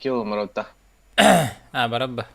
Икки оломоротта. А, барабба.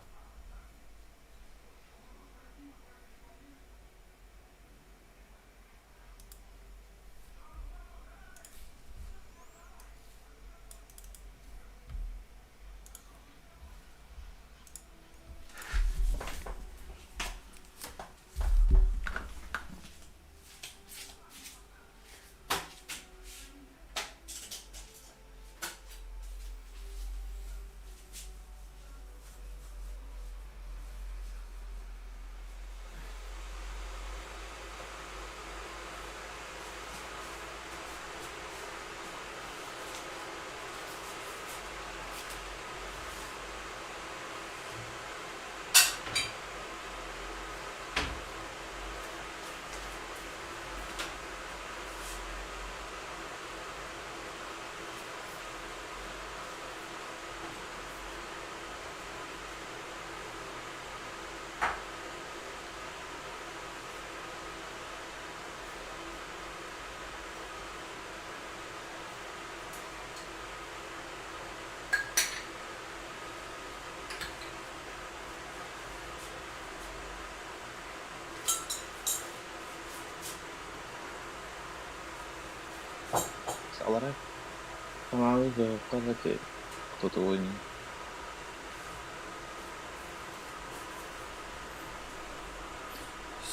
Алара Тамалы кто-то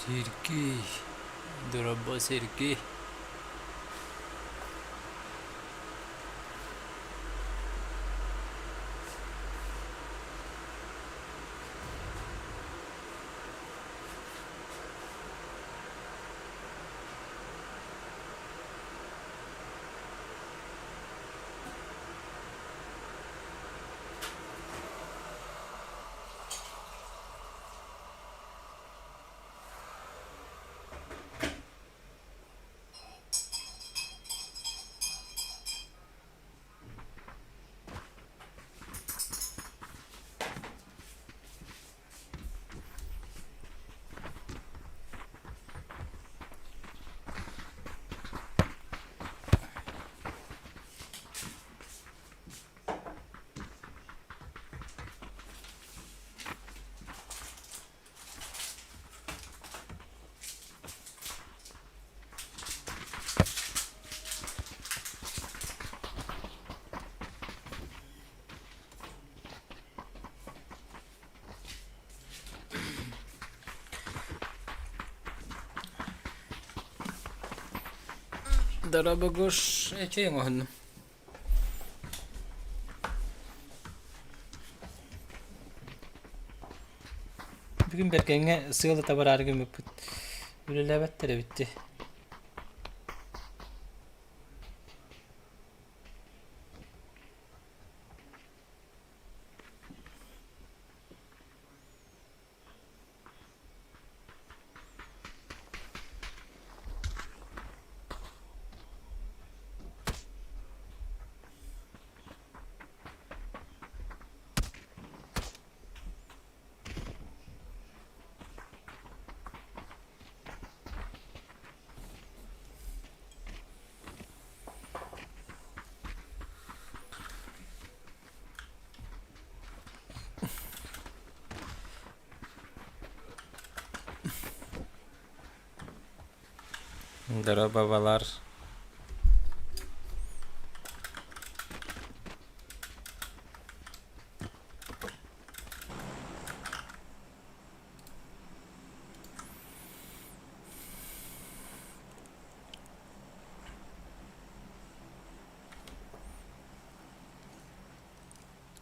Сергей, дорогой Сергей. Дорогой эчей оҥоһуннум. Бүгүн Бэргэҥҥэ сыал ыта бараары гыммыппыт. Үлэлээбэттэр эбит дии. Дорооболор.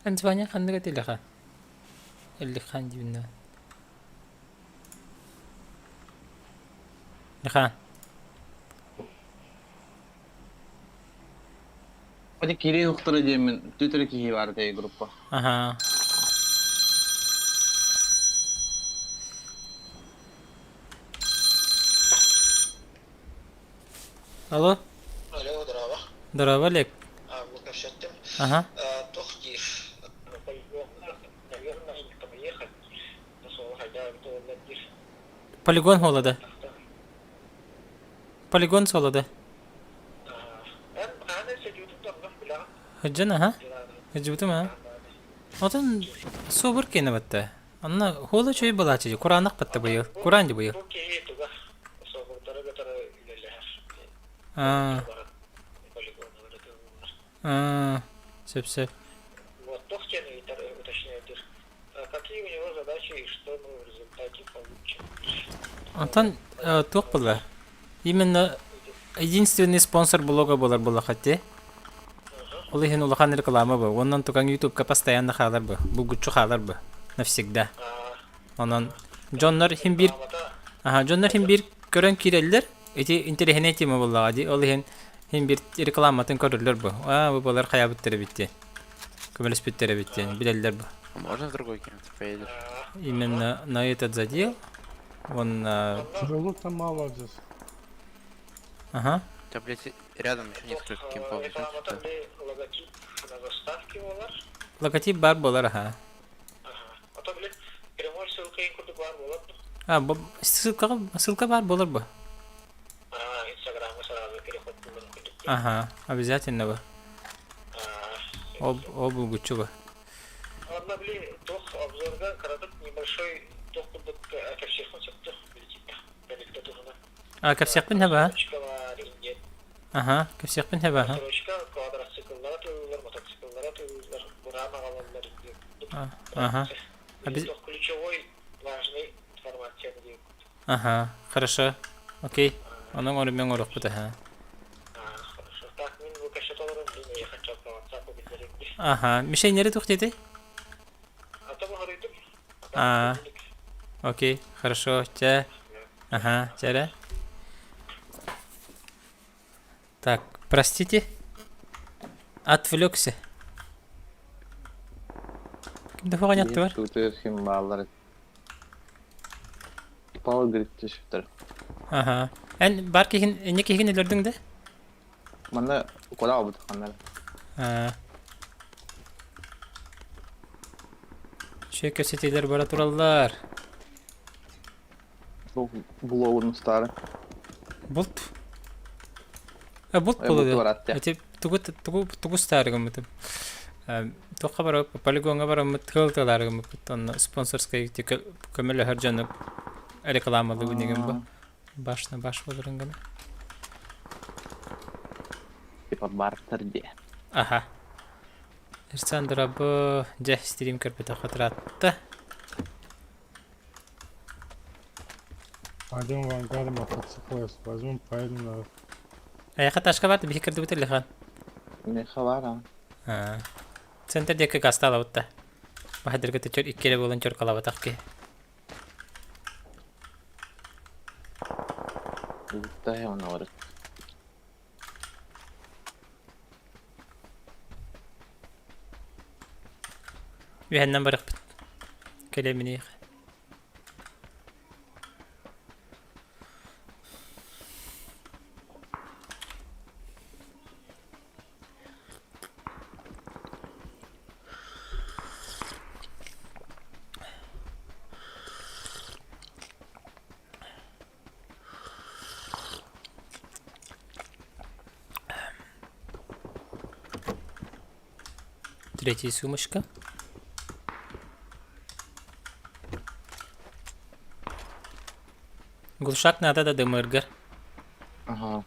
Название ханнык этилэхэ? Элликхан диибин Миха. Ити киирии уктара диэммин түтөрө киһи баар этэй группа. Аха. Алло. Алло, здорово. Здорово, Олег. А, вот кэпсэттим. Ага. Туох диир? Наверное, поехать. Полигон холода. Полигон солода. Хыджан, аха. Хыджыбытым, аха. Отон суобур киэнэ батта. Онно хуола үчүгэй буолааччы дии, кураанах батта быйыл. Кураан дии быйыл. Бу киһи туга суобурдары кытары үлэлэһэр. Аа, Баран полигонулары тыыллар. аа, сөп-сөп. Вот туох диэн ыйытар уточняйдыр. Какие у него задачи и что мы в результате получим? Онтон туох буолла? Именно единственный спонсор блога буолар буоллахха дии. Ол иһин улахан реклама бу. Онон тукаҥ Ютубка постоянно хаалар бу. Булгуччу хаалар бу. Навсегда. Онон дьоннор иһин биир Аха, дьоннор иһин биир көрөн киирэллэр. Ити интэриэһинэй тема буоллаҕа дии. Ол иһин иһин биир рекламатын көрөллөр бу. Аа, бу балар хайаабыттар эбит диэн. Көмөлөспүттэр эбит диэн билэллэр бу. А можно в другой кем-то поедешь? Именно на этот задел он Тяжело-то мало здесь. Ага. У тебя, блядь, рядом еще несколько кемпов. Зачем сюда? Логотип на заставке буолар. Логотип бар буолар, аха. А то, блин, прямой ссылка курдук баар буолар. А, бу ссылка, ссылка баар буолар бу. А, инстаграмга сразу переход булан курдук. Ага, обязательно бу. Ол, ол булгуччу бу. Ладно, блин, туох обзорга кыратык небольшой туох курдук кэпсиэххин сөптөх билитип туһунан. А, кэпсиэхпин хэбэ? Точкалар индиэн. Аха, кэпсиэхпин хэбэ, аха. Строчка квадроцикллара тыыллар, мотоцикллара тыыллар, бураан аҕалаллар диэн. Ага. Ключевой важный информация диэн. Ага, хорошо. Окей. Онон орумен оруохпут аха. Хорошо. Так, мин бу кэпсэтэ олорон, блин, я хочу по WhatsApp билдерим. Аха, мишеннери туох диэтэй? А то хоруйдум. А, окей, хорошо. Чэ. Ага, чэрэ. Так, простите. Отвлекся. Ким да хуаҕанятты бар? Тут ким бааллар. Пал грипп түспүттэр. Аха. Эн бар киһин, инне киһигин өлөрдүҥ да? Манна куда албыт ханнар. Аа. Үчүгэй кэпсэтиилэр бара тураллар. Бу блогун устаары. Булт. А булт Э, булт буолуо. барат Эти тугу тугу тугу устаары гыммытым. Туохха бара полигоҥҥа бараммыт тыал тыалаары гыммыппыт онно спонсорскай көмөлөһөр дьону рекламалыыбын игин бу. Баш на баш буоларын гына. Типа бартер дии. Аха. Александра бу дьэ стрим көрбөтөх ыраатта. Пойдем в ангар мотоцикл возьмем, поедем на... Эйиэхэ ташка баар биһи кырдыбыт Илихан. Миэхэ баар аа. Центр диэки гастаалабыт да. Баһадырга төчөр икки эрэ буолан чоркалаабатах киһи. Тай оны Үһэннэн барыахпыт. Кэлэминиэх. Третья сумочка. Глушак надо да дымыргар. Ага.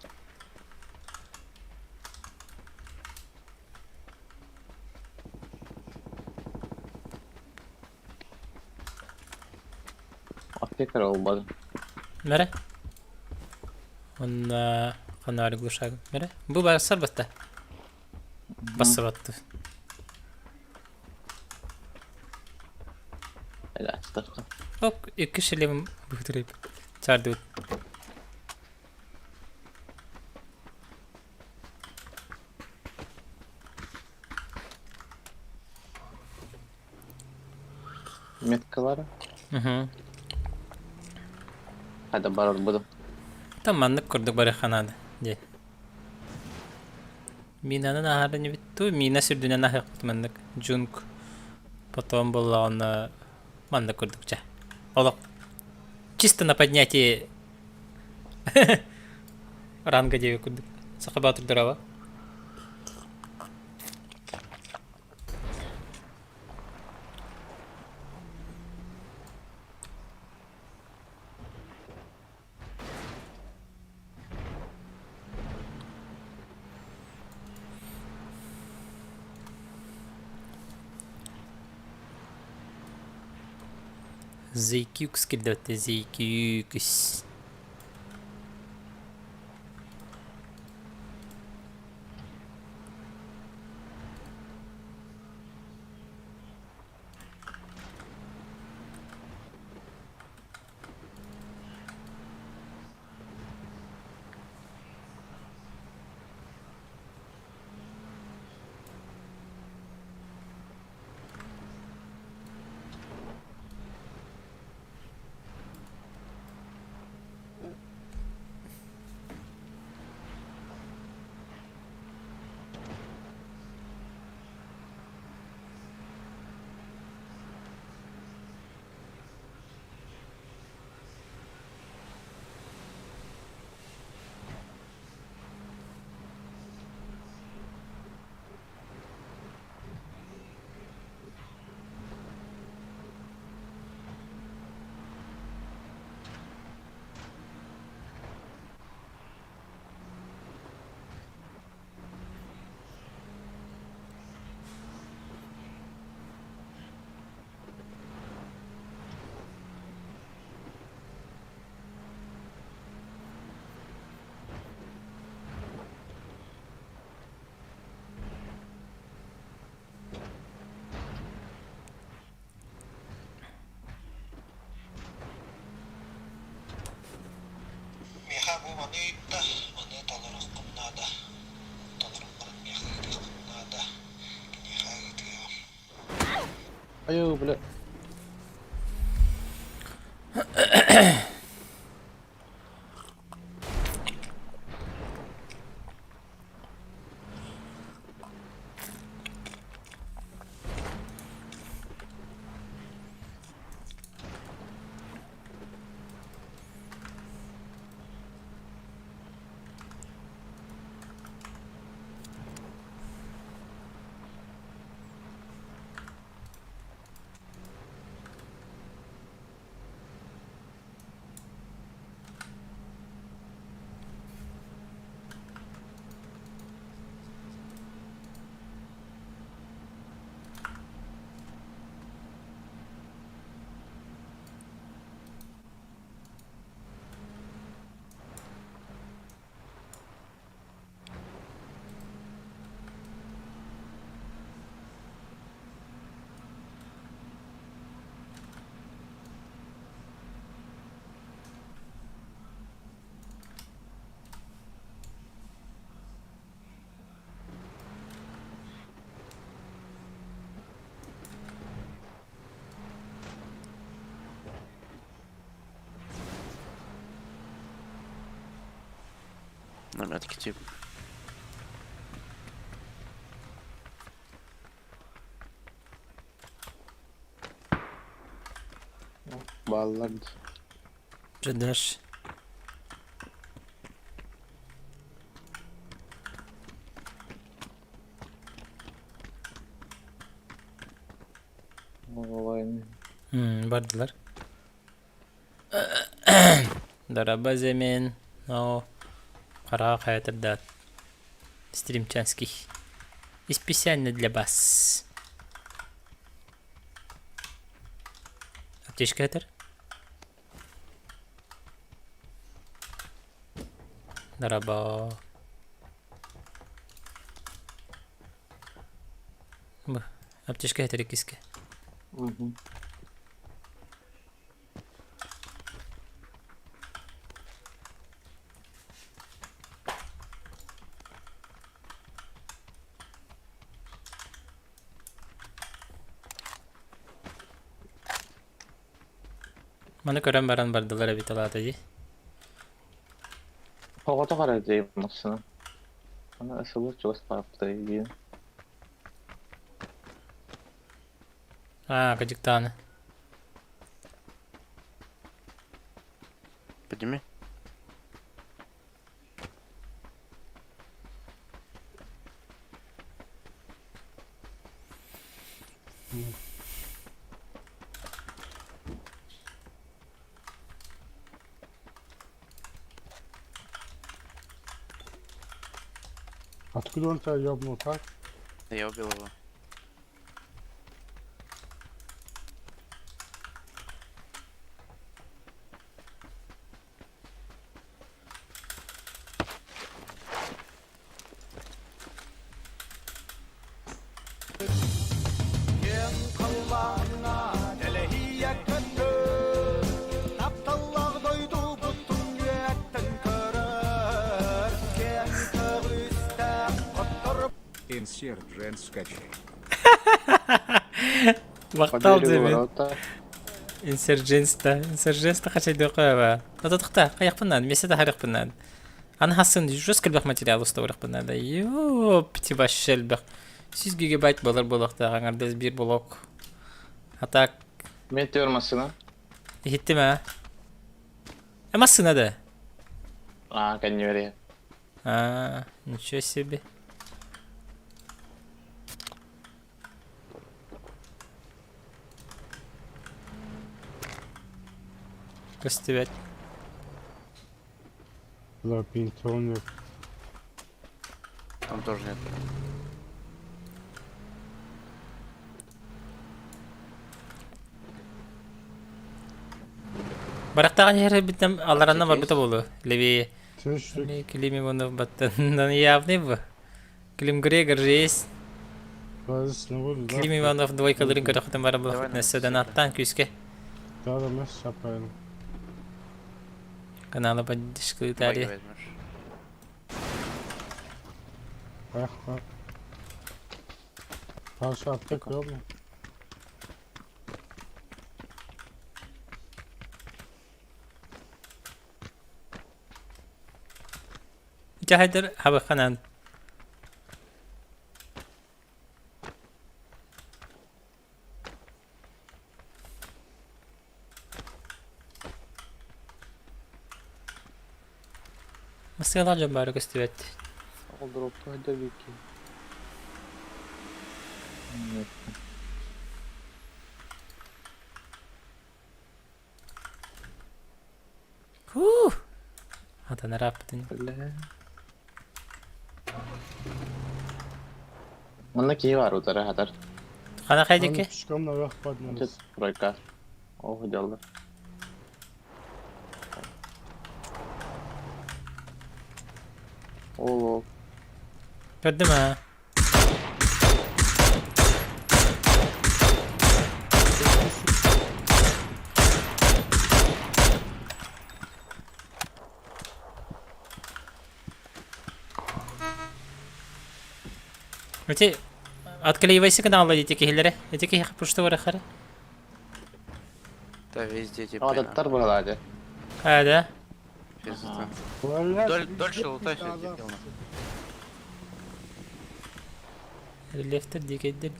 Аптекарь олбадым. Мэрэ? Онна ханары глушагым. Мэрэ? Бу барсар батта. Бассыбатты. Эластык. Ок, икки шлемим быһытырып. Чардыбыт. Меткалары. Угу. Хайда барар буду. Там маннык курдук барыханаады диэн. Минаны аһарын эбит мина сүрдүнэн аһыахпыт маннык джунг потом буоллаҕына маннык курдук чэ. Олох чисто на поднятии ранга диэби курдук. Саха баатырдарава. ZQX кирдэбэттэ ZQX. Миэхэ бу маны ыйытта, маны толоруоххун наада, толорон баран миэхэ ыытыаххын наада, киниэхэ ыытыаҕым. Айуу, бля. На метке тип. Баллар. Ждешь. Бардылар. Дараба Земен, но Хара Хайатырдат. Стримчанский. И специально для вас. Аптечка этер. Дараба. Бу. Аптечка этер иккиске. Маны көрөн баран бардылар эбит алаата дии. Оҕото харайдыы массыына. Аны ысылыр чугас бааптай диэн. Аа, кыдьыктааны. Подними. Откуда он тебя ёбнул, так? Да я убил его. Махтал диэбин. Инсердженста. Инсердженста хачайдыахха ба. Ототухта, хайахпын наада, месте тахарыахпын наада. Аны хассын жестко элбэх материал устабырахпын наада. Ёпти вообще элбэх. 100 гигабайт болар буолуохтаах аҥардас биир блок. А так Мен төр массыына. иһиттим аа. Э массыына да? Аа, кэннибэри. А, ничего себе. Көстүбэт. Да, пенсионер. Там тоже нет. Барахтаҕын иһэр биттэм аларанна барбыта буолуо. Левее. Слышь, Клим Иванов баттан явный бы. Клим Грегор же есть. Клим Иванов двойкаларын көрөхтөн бара булахытын өссө аттан күүскэ. Да, да, мы сейчас правильно. Канала поддержка Италии. возьмешь. Эх, Паша, аптека, ёбну. Дьаһайдар хабыхханан. Масыалаах дьон баара көстүбэт. Ол дроппа да вики. Нет. Фу! Атан ырааппытын. Бля. Манна киһи баар утары хатар. Хана хайдики? Пешком наверх поднялись. Тройка. Ох, дьалла. Ол Көрдүм аа. Эти отклеивайся канала эти киһилэрэ. Эти киһи пушта барахара. Да везде типа. Адаттар быһалаады. А, да? Пизда. Блядь, Дольше везде лутайся, пизда, дебил, нахуй. Рельефтер дикейдер.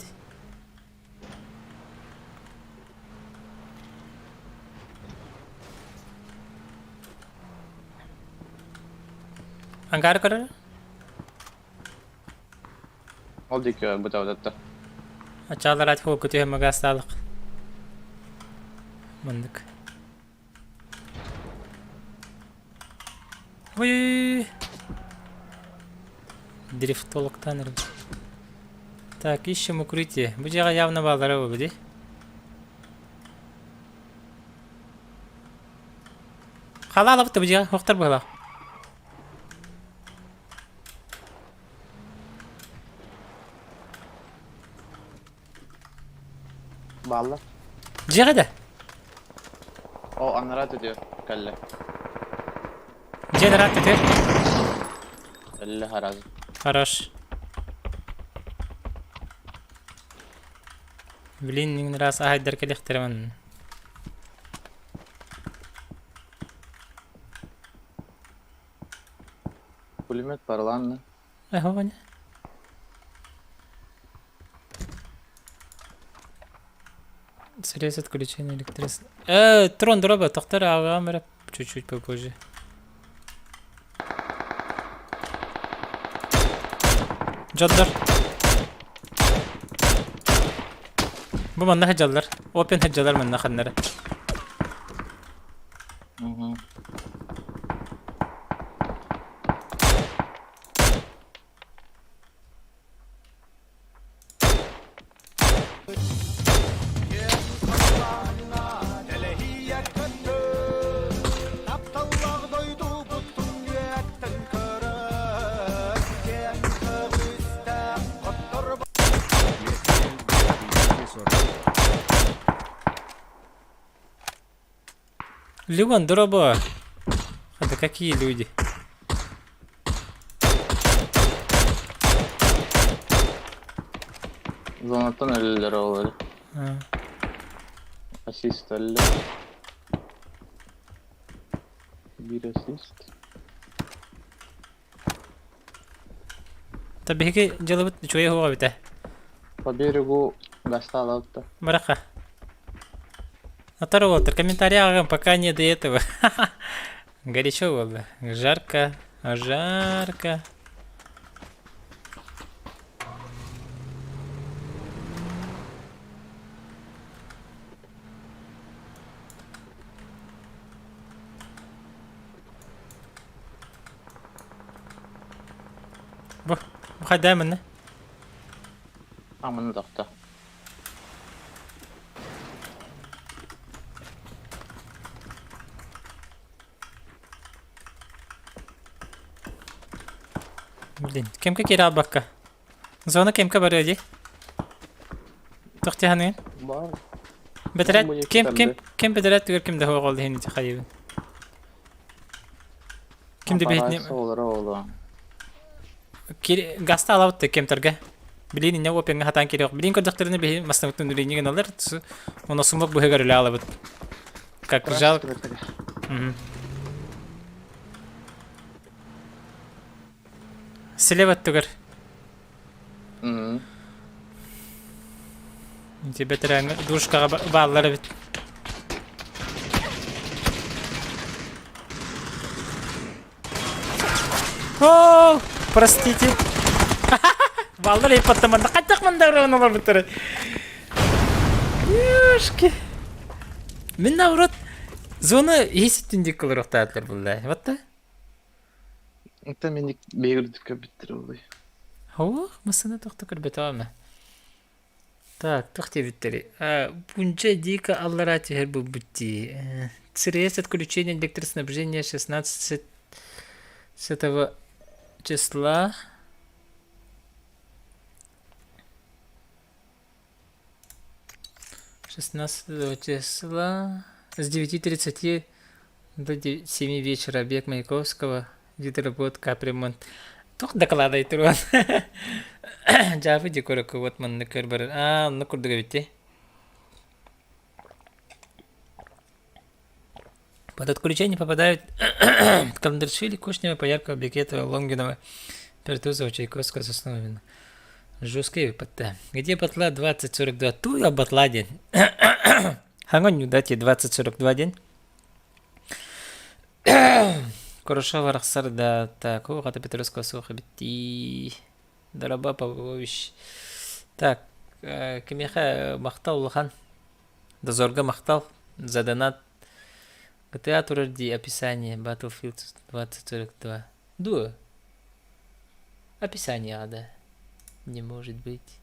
Ангар көрөр? Ол диэки быта адаттар. Ачаалар ат хуокку түһэн магаастаалык. Маннык. Ой! Дрифтологтан эрэ. Так, ищем укрытие. Бу дьиэҕэ явно бааллара буолуо дии. Халаалабыт да бу дьиэҕэ охтор быһалаах. Бааллар. Дьиэҕэ да? О, анараа төтүө кэллэ. Дьиэ араат төтүөр. Кэллэ харазы. Хорош. Блин, иҥин раз аһайдар кэлиэхтэрэ манна. Пулемет параланна. Эһоҕоня. Средств отключения электричества. Трон дроба, тохтор ааҕыам эрэ чуть-чуть попозже. Дьоннор. Бу манна сылдьаллар. Опен сылдьаллар манна ханнары. Угу. Леон, дороба. Это какие люди? Зонаттан өлөлөр ол. А. Ассист өллө. Биир ассист. Та биһиги дьыалабыт үчүгэй оһоҕо эбитэ. По берегу гастаалабыт да. Бараха. Атар уолаттар, комментарий ааҕыам, пока не до этого. Горячо было. Жарко, жарко. Бу, бу хайдаа манна? Аманы тохто. Блин, кемке киирэ албакка. Зона кемке барыа дии. Туох дии Бар. Бэтэрээт ким ким ким бэтэрээт түгэр ким да суох ол иһин ити хайыыбын. Ким да биһитини Олоро оло. гаста алабыт да кемтерге. Билин инне опенга хатаан кириэх. Билин көрдөхтөрүнэ биһи мастамыттын үлэйни гыналар. Оно сумок быһыгар үлэ алабыт. Как жалко. Слева өттүгэр. Ити бэтэрээҥҥэ душкаҕа бааллар эбит. О, простите. Баллар иппаттаманда хайдах мандарыан олорбуттары. Ёшки. Мин наоборот зона есть түндик кылырыктаатылар булла. Вот да. Это мени бегирдик көбүттер олуй. Ох, масына тохто көрбөтө Так, туох диэбиттэрий? Пунча дико аллараа түһэр буолбут дии. ЦРС отключение электроснабжения 16 с этого числа. 16 числа с 9:30 до 7 вечера объект Маяковского видеоработа капремонт. Туох дакылаадай туруон. Дьаабы декорокку вот маннык көр Аа, онно курдук эбит дии. Под отключение попадают Каландаршвили, Кушнева, Пояркова, Бекетова, Лонгинова, Пертузова, Чайковского, Сосновина. Жесткий ПТ. Где батла 2042? Ту я батла день. Хангон дати 2042 день. Хорошо арахсар да так, о, хата Петровского суха битти. Дороба Павлович. Так, кимиэхэ махтал улахан. Дозорга махтал за донат. GTA турар дии описание Battlefield 2042. Дуо? Описание ада. Не может быть.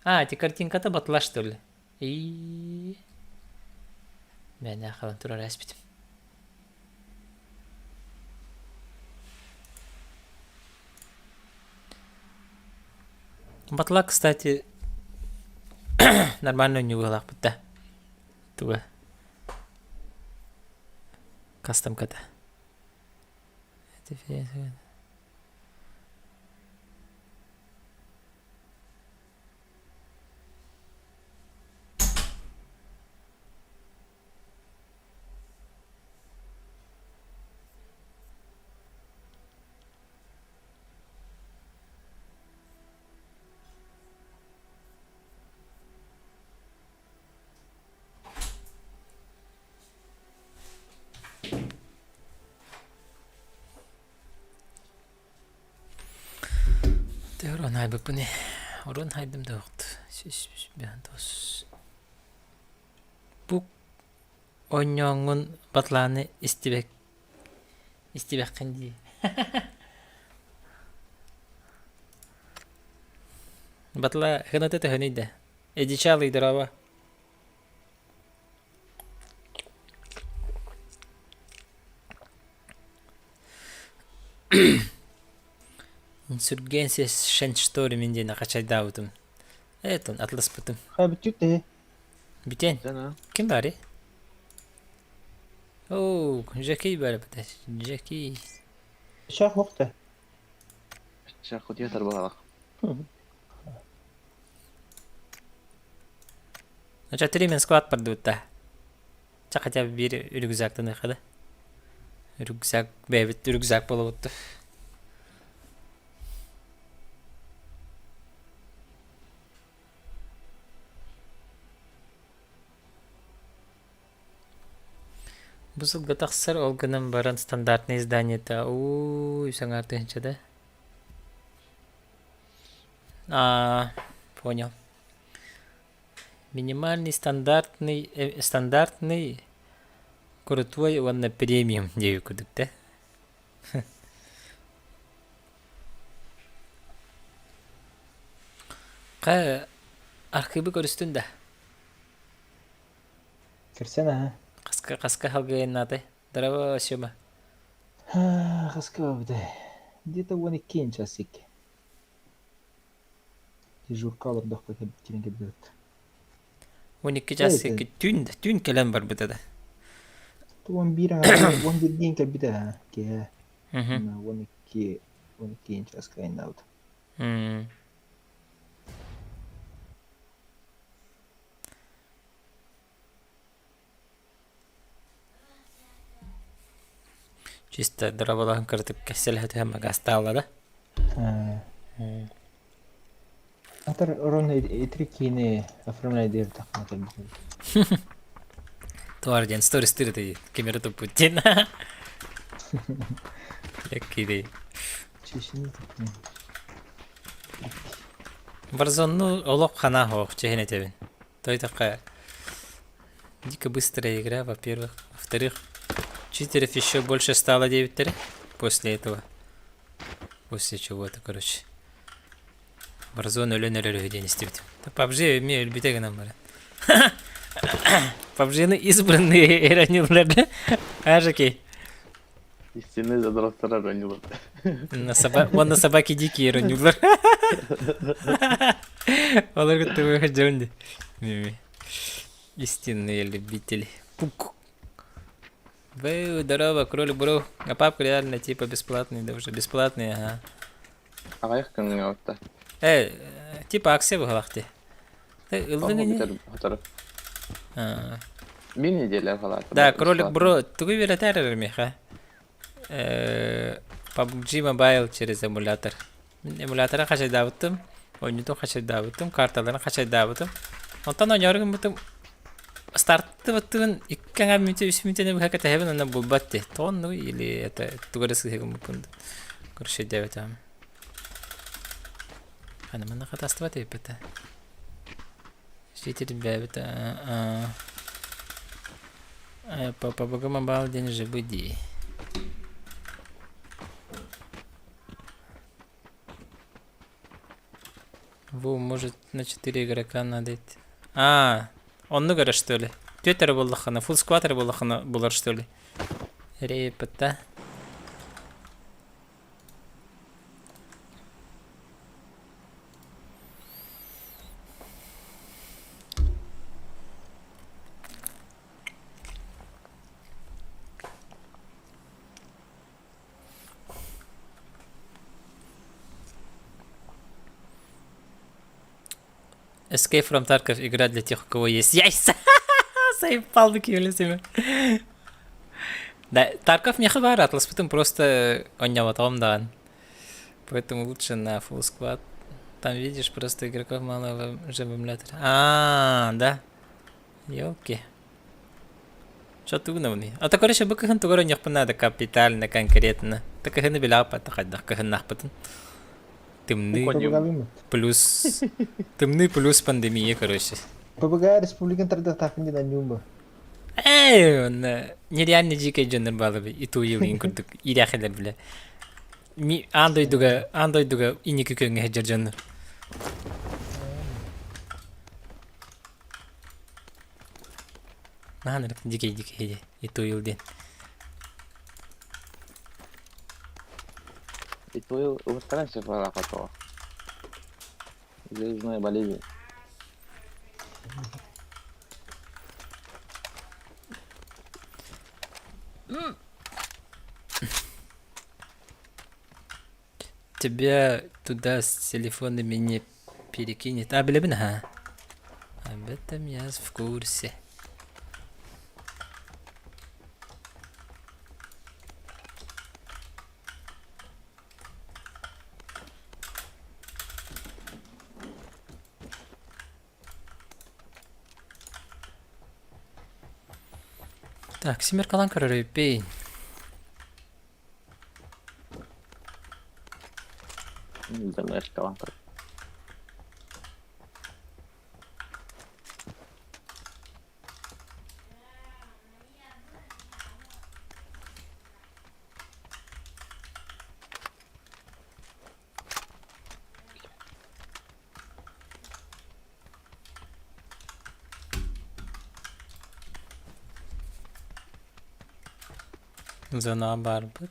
А, эти картинката батла что ли? И Мээнэ халан турар ааспытым. Батла, кстати, нормально ньюгалаахпыт да. Туга. Кастамката. Урон хайбыппын Урон хайдым да Бу оонньооҥҥун батлааны истибэк истибэххин дии Батла хыната төһөнүй да Эдичалый дорообо Инсургенция шенштори мин диэн хачайдаабытым. Этон атласпытым. Хайбыттык дии. Бүтэн. Дьэ, Ким баарый? Оо, Жакей баар эбит. Жакей. Шах уохта. Сейчас хоть я тарбалах. Значит, три мен склад бардыбыт Ча хотя бы биир рюкзактаныха да. Рюкзак, бэйэбит рюкзак буолабыт. Бу сылга тахсар, ол гынан баран стандартный изданиета уу саҥа тыһыынча да. А, понял. Минимальный стандартный, стандартный крутой уонна премиум диэби курдук да. Ха, архыыбы көрүстүн да. Кэрсэн аха. Хаска хаска халгыйыннааты. Здорово, Сёма. Хаска бабыта. Где-то 12 час икки. Дежурка олордохпо кэлин кэлбит. 12 час икки түүн түүн кэлэн барбыта да. 11 11 диэн кэлбитэ киһи. 12 12 час кайнаабыт. Чисто дорабалаһын кыратык кэсэлэһэ түһэн магаастаалла да. Атар орон итри киини оформляй диир тахна кэлбитим. Туар диэн сторис тырыты кемере туппут диэн. Яккири. Чешини туттум. Warzone олох хана хоох чэһин этэбин. Той такая дико быстрая игра, во-первых. Во-вторых, читеров еще больше стало 9 после этого. После чего-то, короче. Warzone өлөн өлөр үһү диэн истибитим. PUBG эмиэ өлбүтэ гынан баран. PUBG-ны избранные эранилар да? Ажаки. Истинный задротторар оонньуулар. На соба... Уонна собаки дикие оонньуулар. Олар кытта выходил ди. Истинные любители. Пук. Вы, здорово, кролик бро. А папка реально типа бесплатный, да уже бесплатный, ага. Аҕыйах күҥҥэ отта. Типа акция быһалахти. Ыллыҥ ини? Сотору. Биир неделя халаата. Да, кролик бро, тугу үөрэтээр миэхэ? PUBG Mobile через эмулятор. Мин эмуляторы хачайдаабытым, оонньуутун хачайдаабытым, карталарын хачайдаабытым. Онтон оонньоору гыммытым стартыбыттыбын икки аҥаар мүнүүтэ, үс мүнүүтэни быһа кэтэһэбин уонна булбат дии. Тоҕо или это тугу эрэ сыыһа гыммыппын короче өйдөөбөтөҕүм. Аны манна хатастыбат эбиппит Житель бэбит по PUBG Mobile день же дии. Во, может, на 4 игрока надо идти. А, оннук эрэ что ли? Түөрт эрэ буоллаххына, full squad эрэ буоллаххына булар что ли? Репета. Escape from Tarkov игра для тех, у кого есть яйца. Заебал киһи Да, Тарков миэхэ баар, атласпытым просто оонньооботоҕум даҕаны. Поэтому лучше на full squad. Там видишь, просто игроков мало уже в эмуляторе. А, да. Елки. Что ты гынабыный? А то, короче, бу кыһын тугу эрэ оонньуохпун наада капитально, конкретно. Та кыһыны билээппат хайдах кыһыннаахпытын. Тымныы плюс... Тымныы плюс пандемия, короче. ПБГ республикан тардыахтаахпын диэн анньуум бу. Эй, онно нереально дьиикэй дьоннор баалабый итуилыын курдук иирээхилэр билэ. Ми аан дойдуга аан дойдуга инники күөҥҥэ сылдьар дьоннор. Наһаа ынырык дьикэй дьикэй итуил диэн. Итуил ылыттаран сөп тоҕо. Звездная болезнь. Тебя туда с телефонами не перекинет. А, билэбин аһа. Об этом я в курсе. Так, семеркалан көрөрөйбүн. ДМшкалан көр. Зона баарбыт.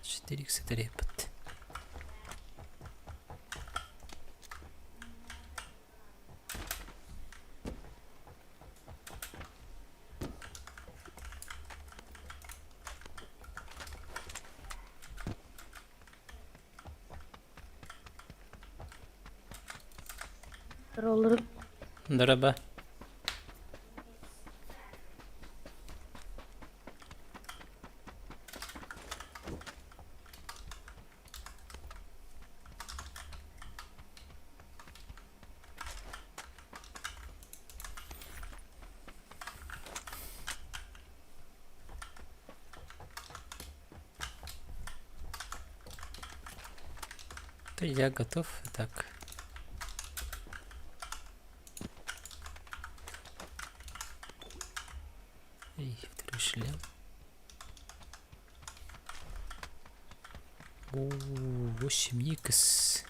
Четыре икс репет. Олорун Дороба. То я готов. Так. Эй, второй шлем. О, 8 икс.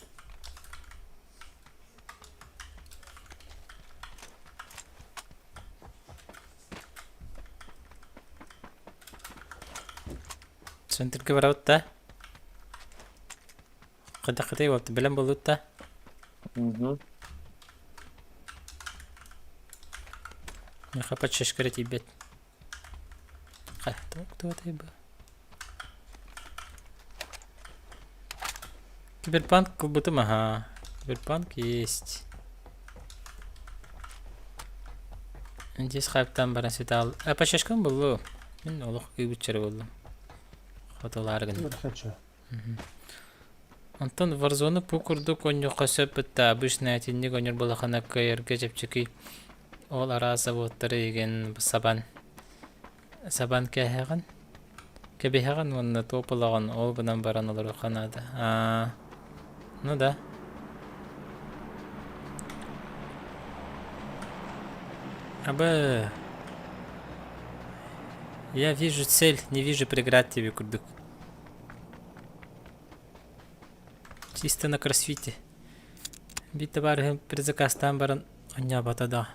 Центрга барабыт да? Кыта-кытай буолта, бэлэм буолбут да? Мгм. Миэхэ подшишка эрэ тиийбэт. Кто это бы? Киберпанк кылбытым аха. Киберпанк есть. Здесь хайптан баран светал. А подшишкам буллу. Мин олох кыыбыччары боллум. Хотолаар гын. Хочу. Онтон Warzone бу курдук оонньуохха сөп бытта обычно итинник оонньуур буоллахына кыайарга чэпчэки. Ол араас заводтары игин сабан сабан кээһэҕин кэбиһэҕин уонна туох буолаҕын ол гынан баран олоруохха наада. Аа ну да. Абы я вижу цель, не вижу преград тебе курдук. Чисто на кроссфите. Биир табаарыһым предзаказтаан баран анньаабата да.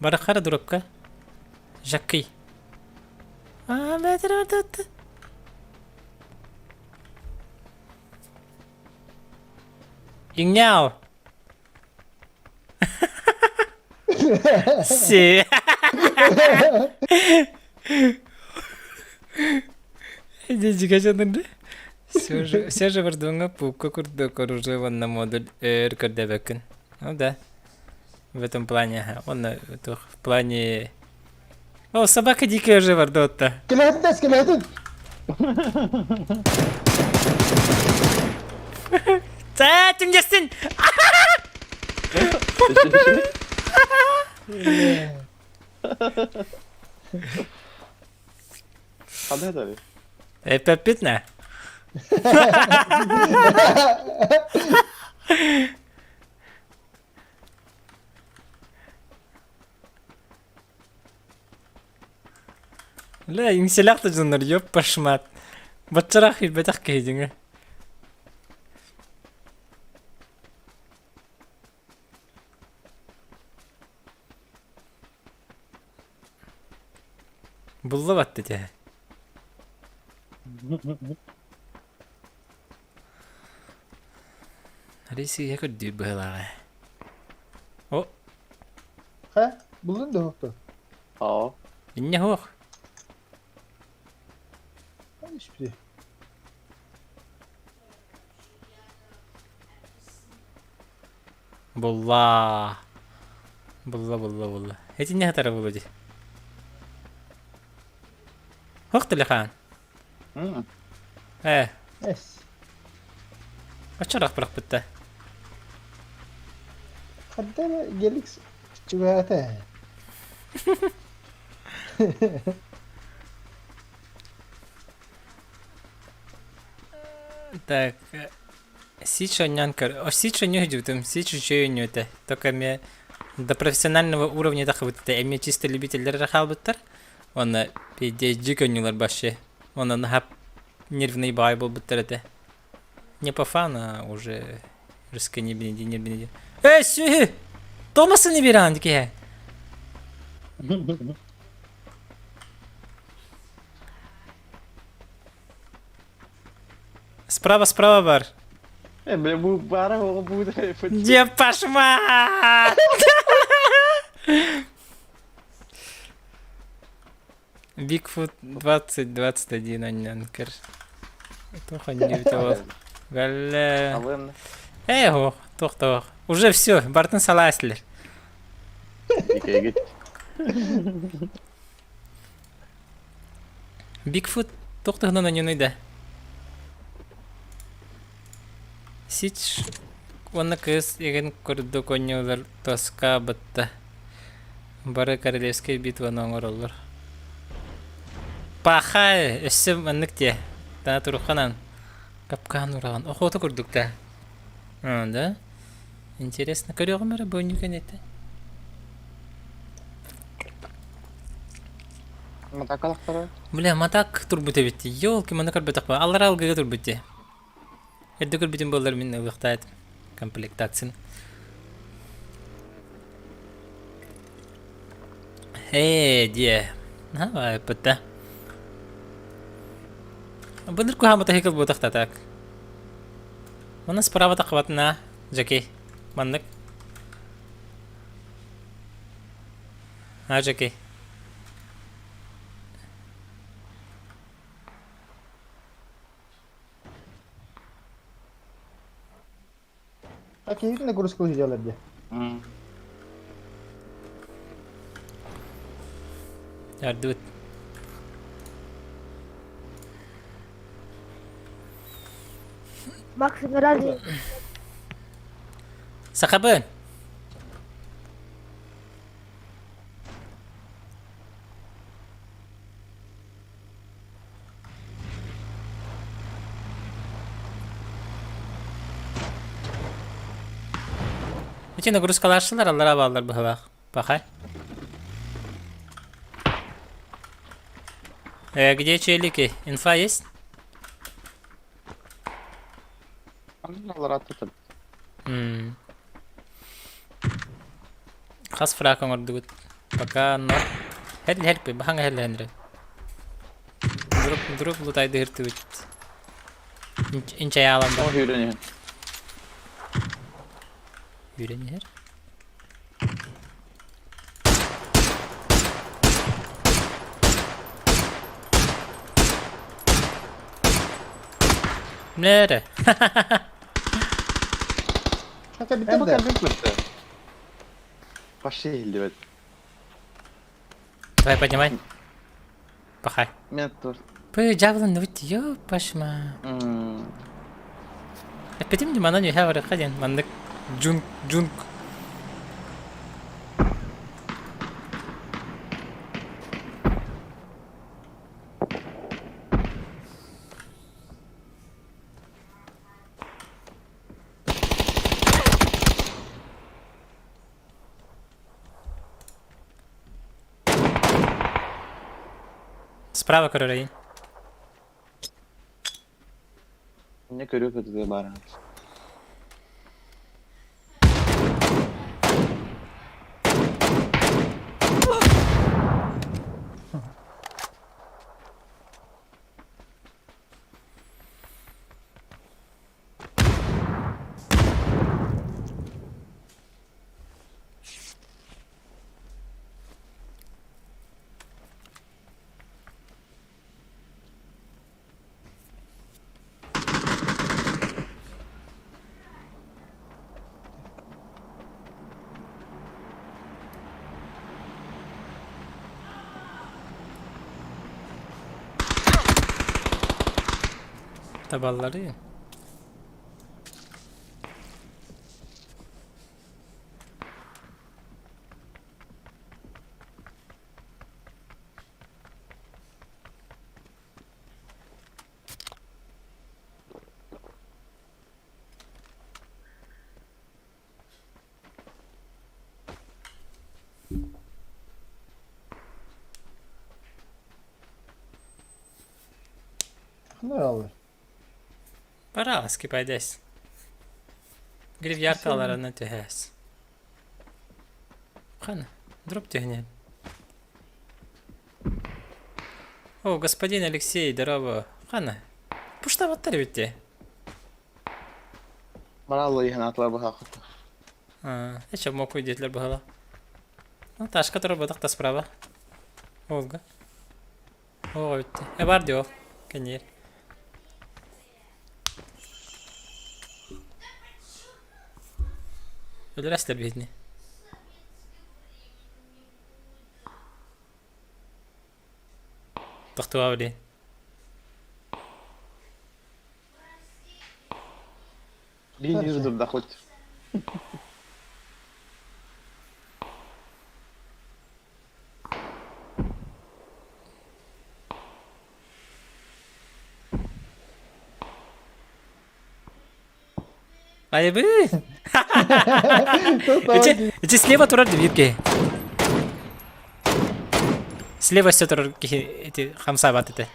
Барахара дуракка. Жаккый. Аа, бээтэр Иҥнял! Си. Все же, все же Вардуҥҥа пуукка курдук оружие уонна модуль өр көрдөбөккүн. Ну да. В этом плане. Он в плане... О, собака дикая уже Вардуотта. Скелетин, скелетин! Та, түҥнэстин! Ханна этэр? Эппэппит нэ? Бля, иҥсэлээх да дьоннор, ёппашмат. Баччараах билбэтэх киһи дьиҥэ. Булла батты дьэ. Арай сыыһа көрдүүр быһыылааҕа. О, Ха, булдун да хохто. Оо. инньэ суох. Испи. Булла. Булла, булла, булла. Этиннэ хатара булу дии. Хох телефон. Э, Эс. оччорох бырахпытта. Хадда эрэ Геликс чугаата. Так, Сич онньоон көр. О, Сич онньуу дьүтүм, Сич үчүгэй онньуу этэ. Только эмиэ до профессионального уровня тахыбыт этэ. Эмиэ чисто любителлэр эрэ хаалбыттар. Уонна пиздец онньуулар вообще. Уонна наһаа нервный баай буолбуттар этэ. Не по фану, а уже рыскани бинеди не бинеди. Эй, сүһү! Томасыны беран дикиһэ. Справа, справа бар. Э, бля, бу бара оҕо бу Где пошма? Бигфут 2021 аннанкер. Туох анньыбыта ол. Галле. Алын. Эй, ох, туох туох. Уже все, бартын саласлер. Икегит. Бигфут туох туһунан онньунуй да? Сич уонна кыыс игин курдук оонньуулар тоскаабытта. Бары королевскай битваны оҥороллор. Пахай, өссө маннык диэ. Тана турухханан капкаан ураҕан. Охота курдук да. А, да? Интересно, көрүөҕүм эрэ бу оонньуу этэ. Матакалахтара. Бля, матак турбут эбит. Ёлки, маны көрбөтөхпө. Аллара алгыга турбут дии. Эрдэ көрбүтүм буоллар мин ылыахтаат комплектацияны. Ээ, диэ. Наһаа баайпыт Былыр куһааммыта хикыл буотахта так. Манна справа таххабатына, Жаки. Маннык. А, Жаки. А киһитин нагрузка сидялар дии. Ардыбыт. Максим разве Сахабын. Ити нагрузкалааччылар аллара бааллар быһалаах. Пахай. Где челики? Инфа есть? Аллара тут. Хас фраг оҥордугут? Пока но. Хэл хэл баһаҥа хэл Дроп дроп лутайдыһыртыбыт. Инчайаалан О, үүрэн иһэн. Үүрэн иһэр. Нere? Хата Э, бүтэн бу да. кэлбит мөттө. Пошли иһиллибэт. Давай поднимай. Пахай. Мен тур. Пы, дьаблан выйти, ёпашма. Эппитим дии манан үһэ барыахха диэн маннык джунг джунг Справа көрөрөйүн. Не көрүө көтүтэ баар. Табаллары. Ханна Барааски пайдас. Гривьяркаларына түһээс. Хана, дроп түһүнэн. О, господин Алексей, здорово. Хана, пуштабаттар эбит Баралла иһэн атылар быһаахыта. Эче мокуй диэтилэр быһала. Ну, ташка турар бадах да справа. Волга. О, эбитти. Э, бар дии ол. Кэнниэр. Өлөрөстөр биһитини. Тохтуа блин. Биир юзерда хоть. Айбы! Эти, эти слева турар дебитке. Слева все турар эти хамсабат это.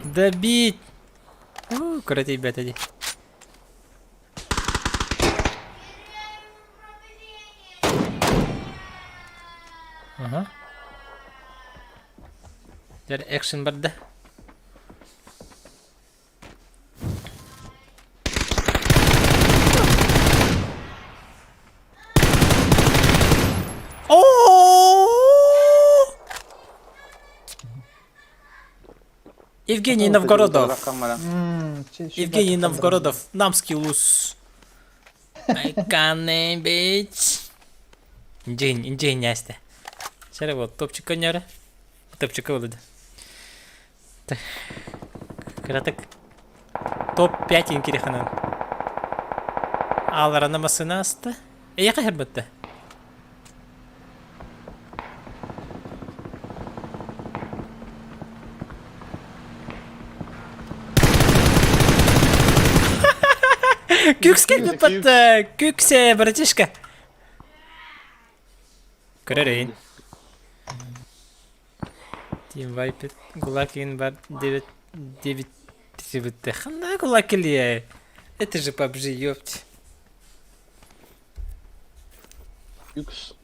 Добить! У, куда ребята иди. Ага. Дьэ экшен барда. Евгений Новгородов. Евгений Новгородов. Намский улус. Айканы бич. День, день, Настя. Сера вот топчик коняра. Топчик вылады. Кыратык топ-5 инкириханан. Ааларана массыына аста. Эйэхэ хербатта. Күкс кэлбит батта. Күксе, братишка. Көрөр Team Wiped Гулакин бар 9 9 дебитте. Ханна Гулакилия? Это же PUBG, ёпть. Yux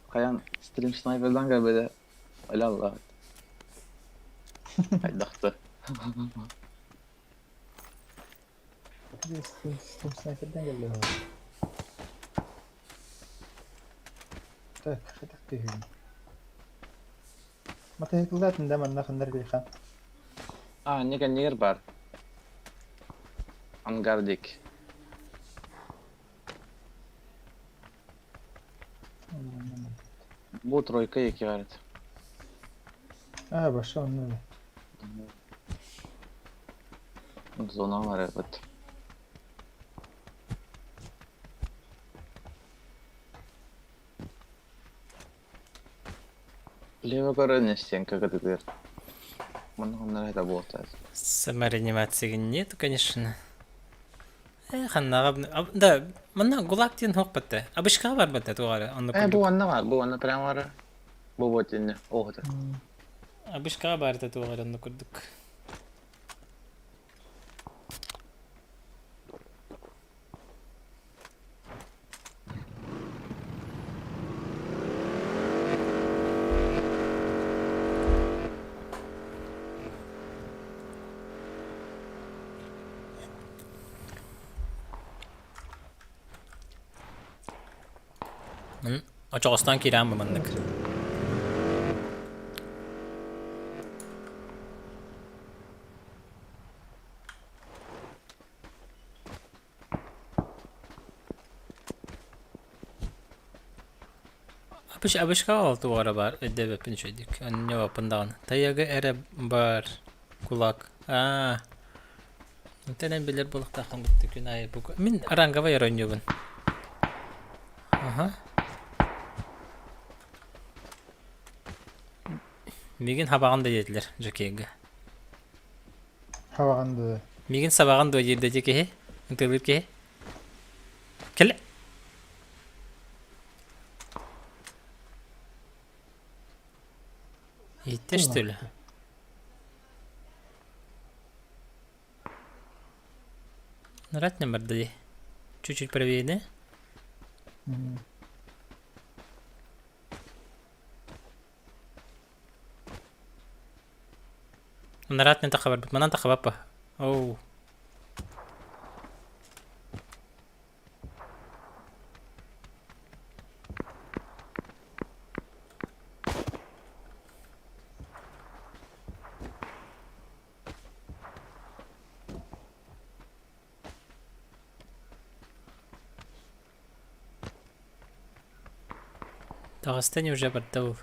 хайан стрим снайпердан кэлбэтэ Өлө аллаҕыт. Хайдахты. Стрим снайпердан кэллэ Так, хайдах түһүн. Матыһыкылаатын да манна ханнар билхан. А, неге нер бар. Ангардик. Бу тройка екі барыт. А, баша онно. Зона бар evet. Лево көрөн стенка кытытыр. Манна ханнар это буолтаас. Самореанимации нету, конечно. Э, ханнаға... Да, манна гулаг диэн суох батта. Абышкаҕа бар батта туох онно Э, бу курдук. анна бар, бу анна прямо бар. Бу вот инне. Оҕото. Абышкаҕа бар да туох онно курдук. Очоҕостон киирэн бу маннык. Абышка ол туора баар өйдөөбөппүн үчүгэйдик. Анньыбаппын даҕаны. Тайага эрэ баар кулак. Аа. Интэнэн билэр буолуохтааххын бытты күн аайы бу мин ранговай оронньуубун. Аха. Мигин хабаҕын да диэтилэр Жокейга. Хабаҕын да. Мигин сабаҕын дуо диир да киһи. Ытыалыыр киһи. Кэлэ. Иһиттэ что ли? Нрать не барда Чуть-чуть правее, да? Наратный тахабар манан тахабаппа. Оу. Таҕыста ини уже барда ол.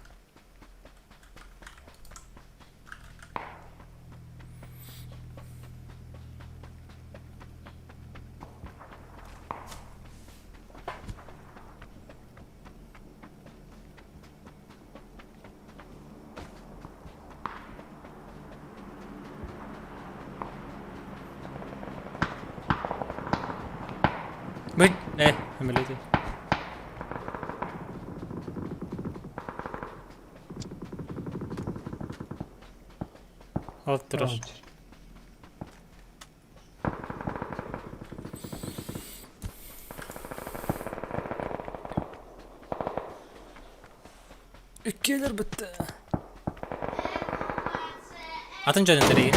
Быт, өмөлөтү. Ол турар. Иккиэлэр бытты. Атын дьон этэригин.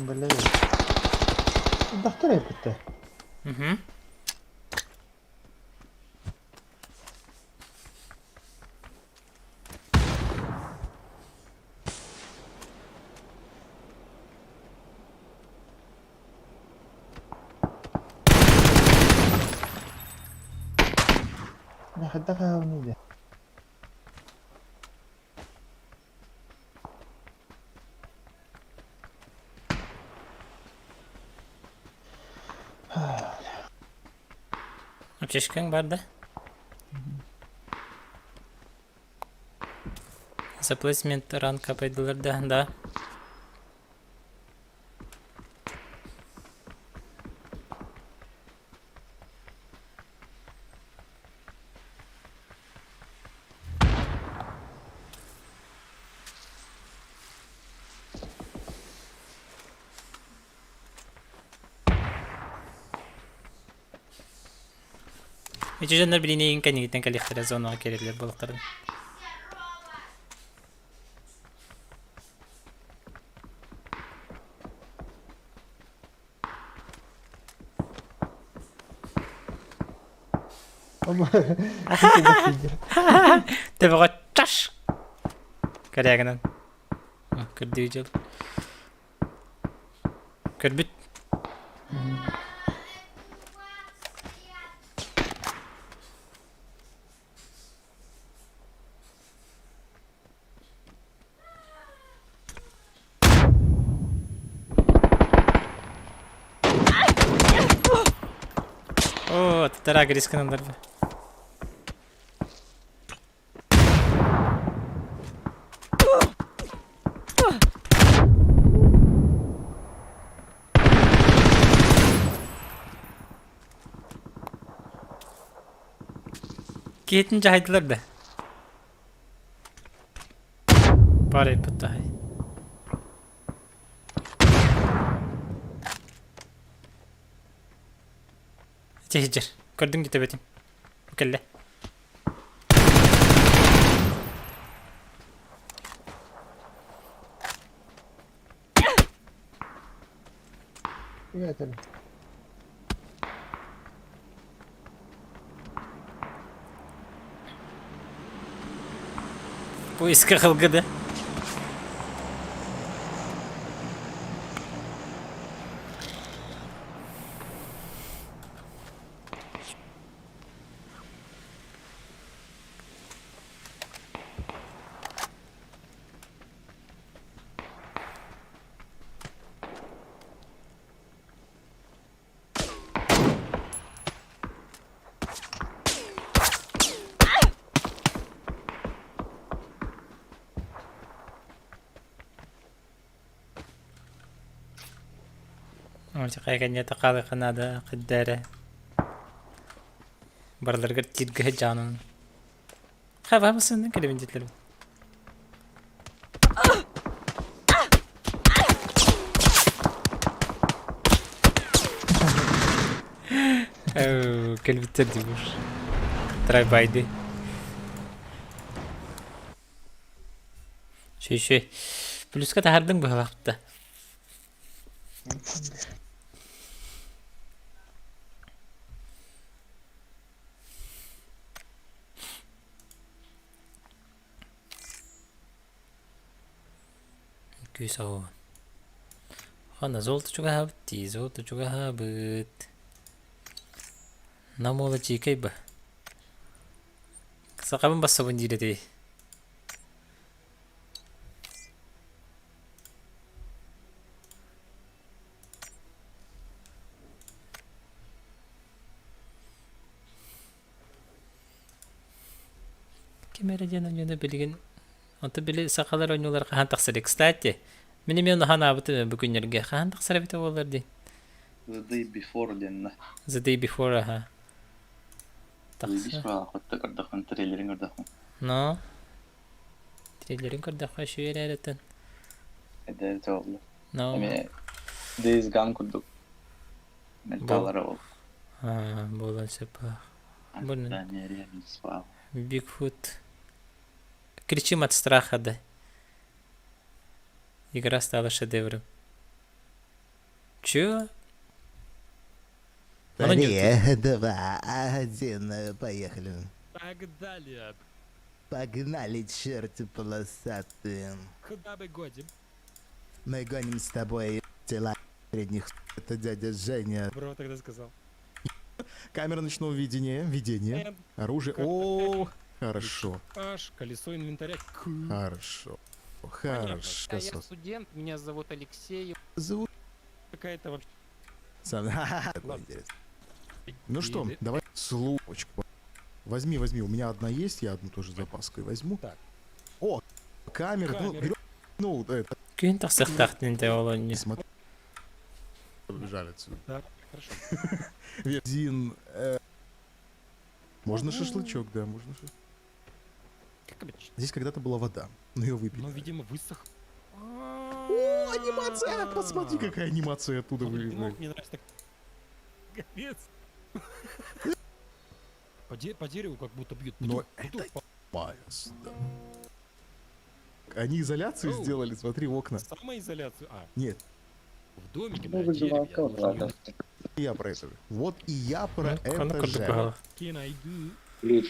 Бля. Дохтор эппиттэ. Угу. Хайдах аҕабыный да? Аптечкаҥ баар да? За плейсмент ранка пайдалар да, да. Ити дьоннор билиниин кэннигиттэн кэлиэхтэрэ зонаҕа киирэллэр буолуохтарын. Төбөҕө чаш! Кэрээгинэн. Көрдүү дьыл. Көрбүт. Оо, тара грисканан барда. Киһитин дьаһайдылар да. Парень пыттай. Ити Көрдүҥ дии төбөтүн. Кэллэ. Приятель. Поиска кылгыды. Кэнньэтэ хаалыахха наада хайда эрэ. Барыларыгар тииргэ сылдьаҕын. Хайа массыынанан кэлэбин диэтилэр. Кэлбиттэр диир. Трайбайды. Шүй-шүй. Плюска таһардыҥ быһалаахта. Күүс оҕо. Ханна золото чугаһаабыт дии, золото чугаһаабыт. Нам уола чиикэй ба. Сахабын бассабын диир этэй. Ким эрэ диэн оонньууну билигин Онто били сахалар оонньуулар хаһан тахсар Кстати, мин эмиэ ону ханаабытым бу күннэргэ. Хаһан тахсар эбитэ буоллар дии. The day before диэннэ. The day before аха. Тахса. Тахса. Көрдөххүн, трейлерин көрдөххүн. Но. Трейлерин көрдөххө үчүгэй эрээритин. Эдэр буолла. Но. Эмиэ Days Gone курдук менталлара ол. Буолан сөп. Бигфут. Кричим от страха, да. Игра стала шедевром. Чё? Три, два, один, поехали. Погнали. Погнали, черти полосатые. Куда мы гоним? Мы гоним с тобой тела средних. Это дядя Женя. Бро тогда сказал. Камера ночного видения, видение, М, оружие. К, О, хорошо, H, колесо инвентаря, К. хорошо, хорошо. А я студент, меня зовут Алексей. Зовут Какая-то вообще... Сам- Это Ладно. интересно. Ну что, Или- давай слупочку. Возьми, возьми, у меня одна есть, я одну тоже с запаской возьму. Так. О, камера, ну, Камеры. берем, ну, это, Күн тахсыахтаахтын дэ ол оонньуу. смотри. Побежали отсюда. Так, хорошо. Один, Можно шашлычок, да, можно шашлычок. Как обычно. Здесь когда-то была вода, но ее выпили. Ну, видимо, высох. О, анимация! Посмотри, какая анимация оттуда Ну, вылезла. Мне нравится так. Капец. По, де- по дереву как будто бьют. Но Путух, путух, по- Майос, да. Они изоляцию Оу. сделали, смотри, в окна. Самоизоляцию. А, Нет, в домике Ну, на дереве. Я выживалка, должен ладно. я про это же. Вот и я про Ону это курдук же. баҕалаах. Can I do? Блин,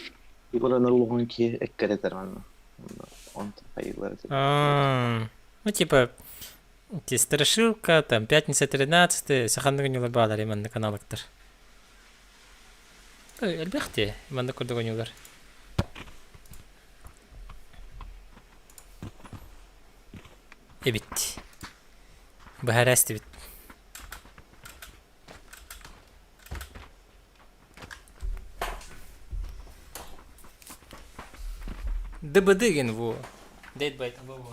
Ибран Лугунки эккеретер манна. Он хайылар. А, Ну, типа, те страшилка, там, пятница 13 саханнык оонньуулар баалар маннык аналогтар. Элбэх дии, маннык курдук оонньуулар. Эбит. Быһара эстибит. ДБД во. Dead by во во.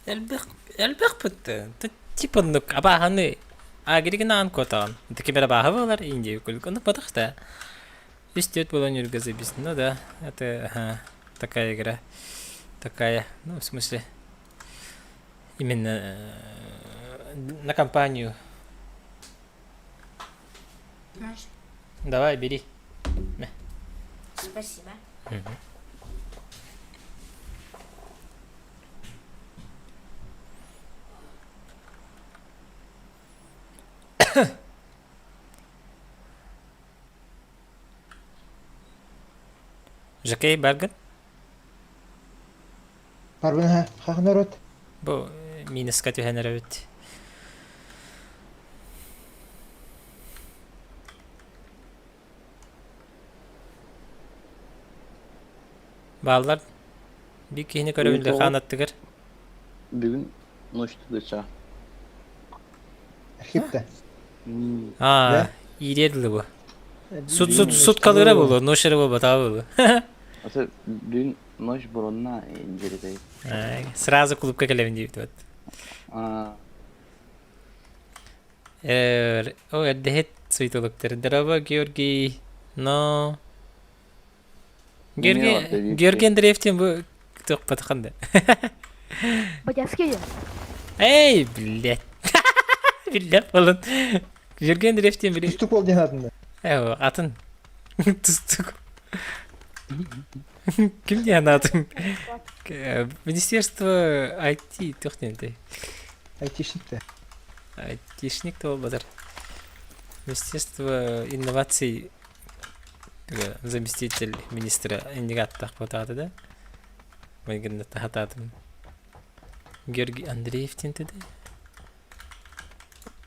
Элбэх элбэх бүттэ. Типа оннук абааһаны. А гиригин куотаҕын. Таки баһа буолар Индия кулик. Ну потому Үс-түөрт буолан юрга заебись. Ну да, это ага, такая игра. Такая, ну в смысле, именно на компанию. Давай, бери. Спасибо. Мгм. Жакей Барган? Барбын ха народ. Бу минуска түһэн эрэбит. Бааллар биир киһини көрөбүн Лехан аттыгар. Бүгүн ночь тыдыча. Архипта. Аа, иирэр дылы бу. Суд суд суд калыра булу, ночь эрэ буолбатаҕа буолу. Аты бүгүн ночь буронна дьиритэй. Сразу клубка кэлэбин диэбит вот. О, эрдэһит суетологтар. Здорово, Георгий. Но... Георгий, Георгий Андреевтин бу туохпатахан да. Батяский. Эй, блядь. Биллэр болон. Георгий Андреевтин били. Түстүк бол диэн атын да. Э, атын. Тустук. Ким диэн атын? Министерство IT туох диэн Айтишник да. Айтишник то буолбатар. Министерство инноваций заместитель министра иннигэ аттаах буотаата да. Майгынна тахатаатым. Георгий Андреев диэн да.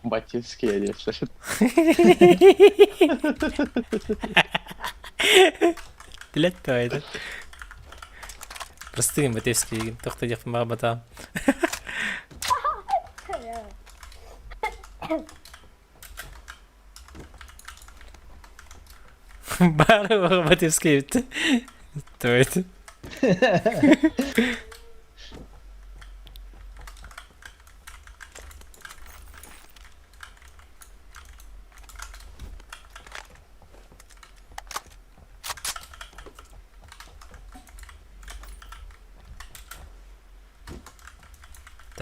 Батевский диэхсэ. Билет давай Простые Батевский тохто диэхпин баҕарбатаҕым. Бары Батевский эбит. Давайте.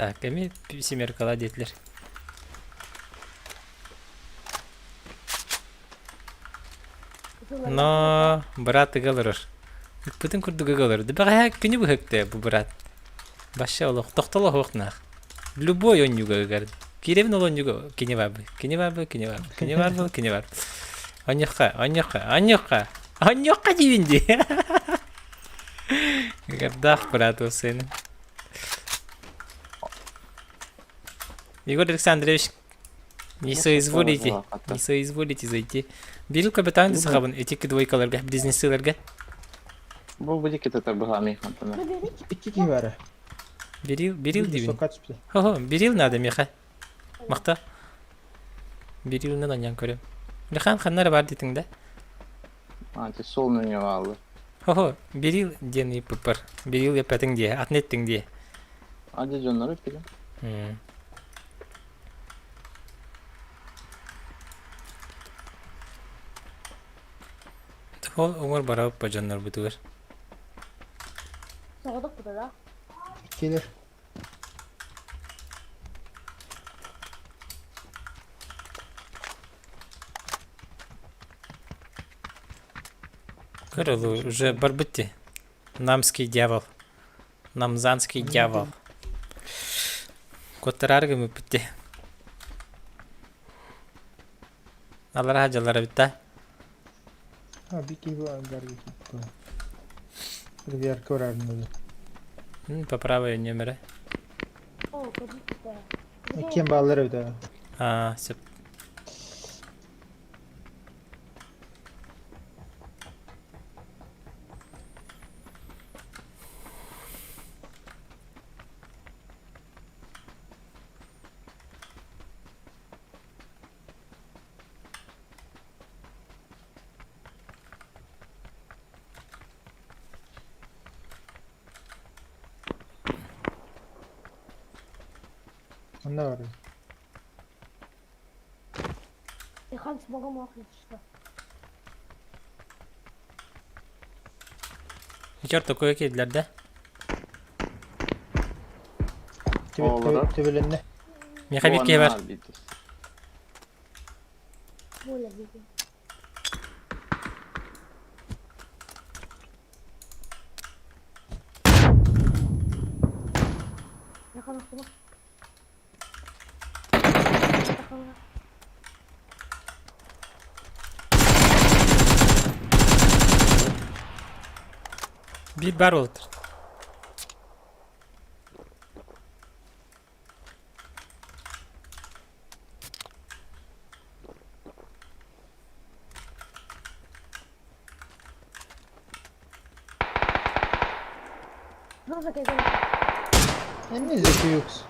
Так, эми семеркала диэтилэр. Но брат ыга олорор. Ыкпытын курдук ыга олорор. Бэҕэһээ күнү быһыкты бу брат. Баша олох тохтоло суохнаах. Любой онньуга ыгар. Киирэбин ол онньуга кини баабы, кини баабы, кини баабы, кини баабы, кини бар. Онньухха, онньухха, онньухха, онньухха диибин дии. Ыгардаах брат ол сыны. Егор Александрович, не соизволите, не соизволите зайти. Бирил капитан сахабын этики двойкаларга, близнецыларга. Бу будет это быһаамый хантана. Икки киһи баара. Берил, берил диибин. Сокка түспүтэ. Хо-хо, берил надо миэхэ. Махта. Берилинэн анньан көрөм. Лехан ханна эрэ баар диэтиҥ да? А, ты сол нөҥүө хаалла. Хо-хо, берил диэн ыйыппыппар. Берил эппэтиҥ дии, атын эттиҥ дии. А дьэ дьоннору эппитим. Ол уҥуор барабыт дьоннорбутугар. Соҕотох да? Кэлэр. Көр ол уже барбыт дии. Намский дьявол. Намзанский дьявол. Куоттараары гыммыппыт дии. Аллараа дьаллара бүтта. А, бики Верка ураабын По правой нөмірі. О, көрдүк Кем баалар эбит А, сөп. Онно бар. Михан смогу мохнуть, что. Черт, такое киирдилэр да? Оҕолоро. Төбөлөннө. Миэхэ биир киһи бар. Более видим. Михан охтума. Биир баар буолтар. Ну, закрой. Эмне зэки юкс.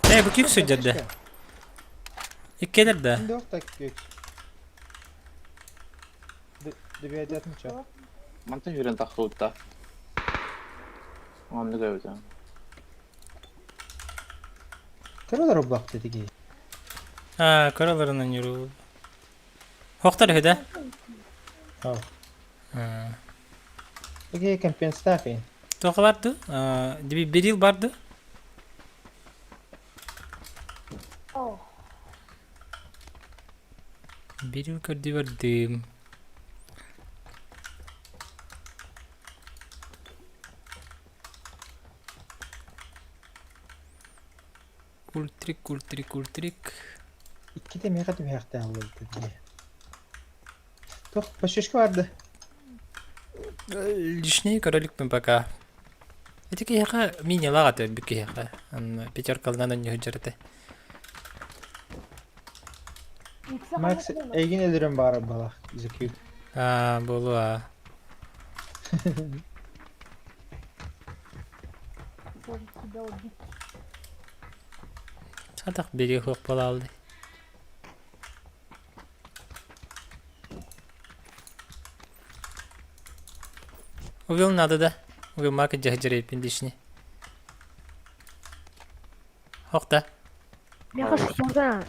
Ээ, бу ким сылдьар да? Иккиэнэр да? Дох так юкс. Дебиадятын ча. Мантан жүрен тахылытта. Онны көбүтэн. Көрөлөр облак дедиги. Аа, көрөлөрүнэн юруу. Хохтар үһү да? Ау. Аа. Эге компенсация. Туохха бар дуу? Аа, диби берил бар дуу? О, Берил көрдүү бардым. Культрик, культрик, культрик. Икките мега түбэхтэ аллы дедиги. Тох, пашишка барды. Лишний короликпин пока. Ити киһиэхэ минилаах этэ өлбүт киһиэхэ. Онно пятеркалынан онньуһу этэ. Макс, эйгин өлөрөн баар балах зэки. Аа, буолуо. может тебя убить. Сатах бери хуох буолаалды. Увел надо да. Увел мака дьаһдьэрэйпин лишний. Хохта. Меха шестёрка.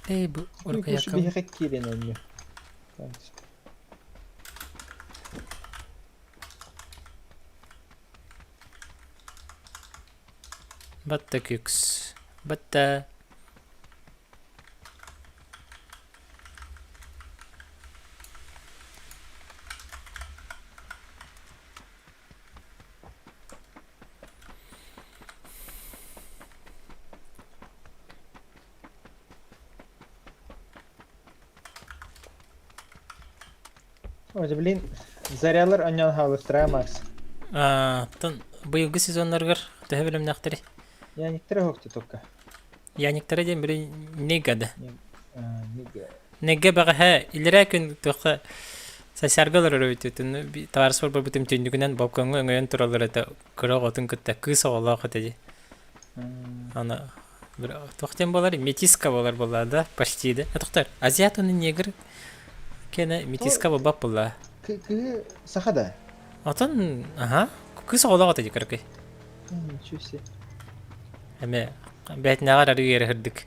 Эй, бу урукаякам. Биһиэхэ киирэн онньу. Батта күкс. Батта. Ой, блин, зарялар онньон хаалыктара Макс. Аа, тон быйылгы сезоннарыгар төһө бэлэмнээхтэри? Я некоторые хокты только. Яниктара диэн били негада. Неге. Неге бэҕэһээ илэрээ күн туохха сасярга олорор эбит табаарыспар барбытым түннүгүнэн балкоҥҥа өҥөйөн тураллар этэ кыра оҕотун кытта кыыс оҕолоох этэ дии. Аны туох диэн буолар метиска буолар буолла да почти да тохтор азиат уонна негр кэнэ метиска буолбат буолла. Кыы саха да? Отон аха кыыс оҕолоох этэ дии кыракый. Ничего себе. Эмэ бээтинэҕэр арыы эрэ сырдык.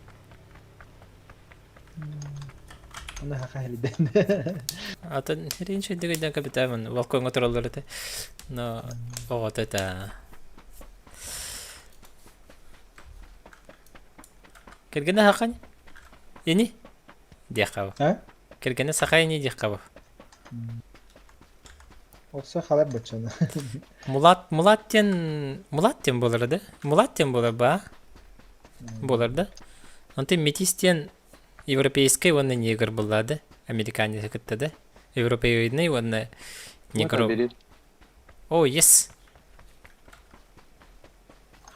Оны хаха хэлидэн. Атын хирин шөйдүгүйдэн капитамын балкоҥҥа тураллар этэ. Но оҕото этэ. Кэргэнэ саха ини диэххэ А? Кэргэнэ саха ини диэххэ Олса халар баччаны. Мулат мулат диэн мулат диэн буолар да? Мулат диэн буолар ба? Буолар да? Онтон метис диэн европейскай уонна негр буолла да? Американец кытта да? Европеоидный уонна негро. О, yes.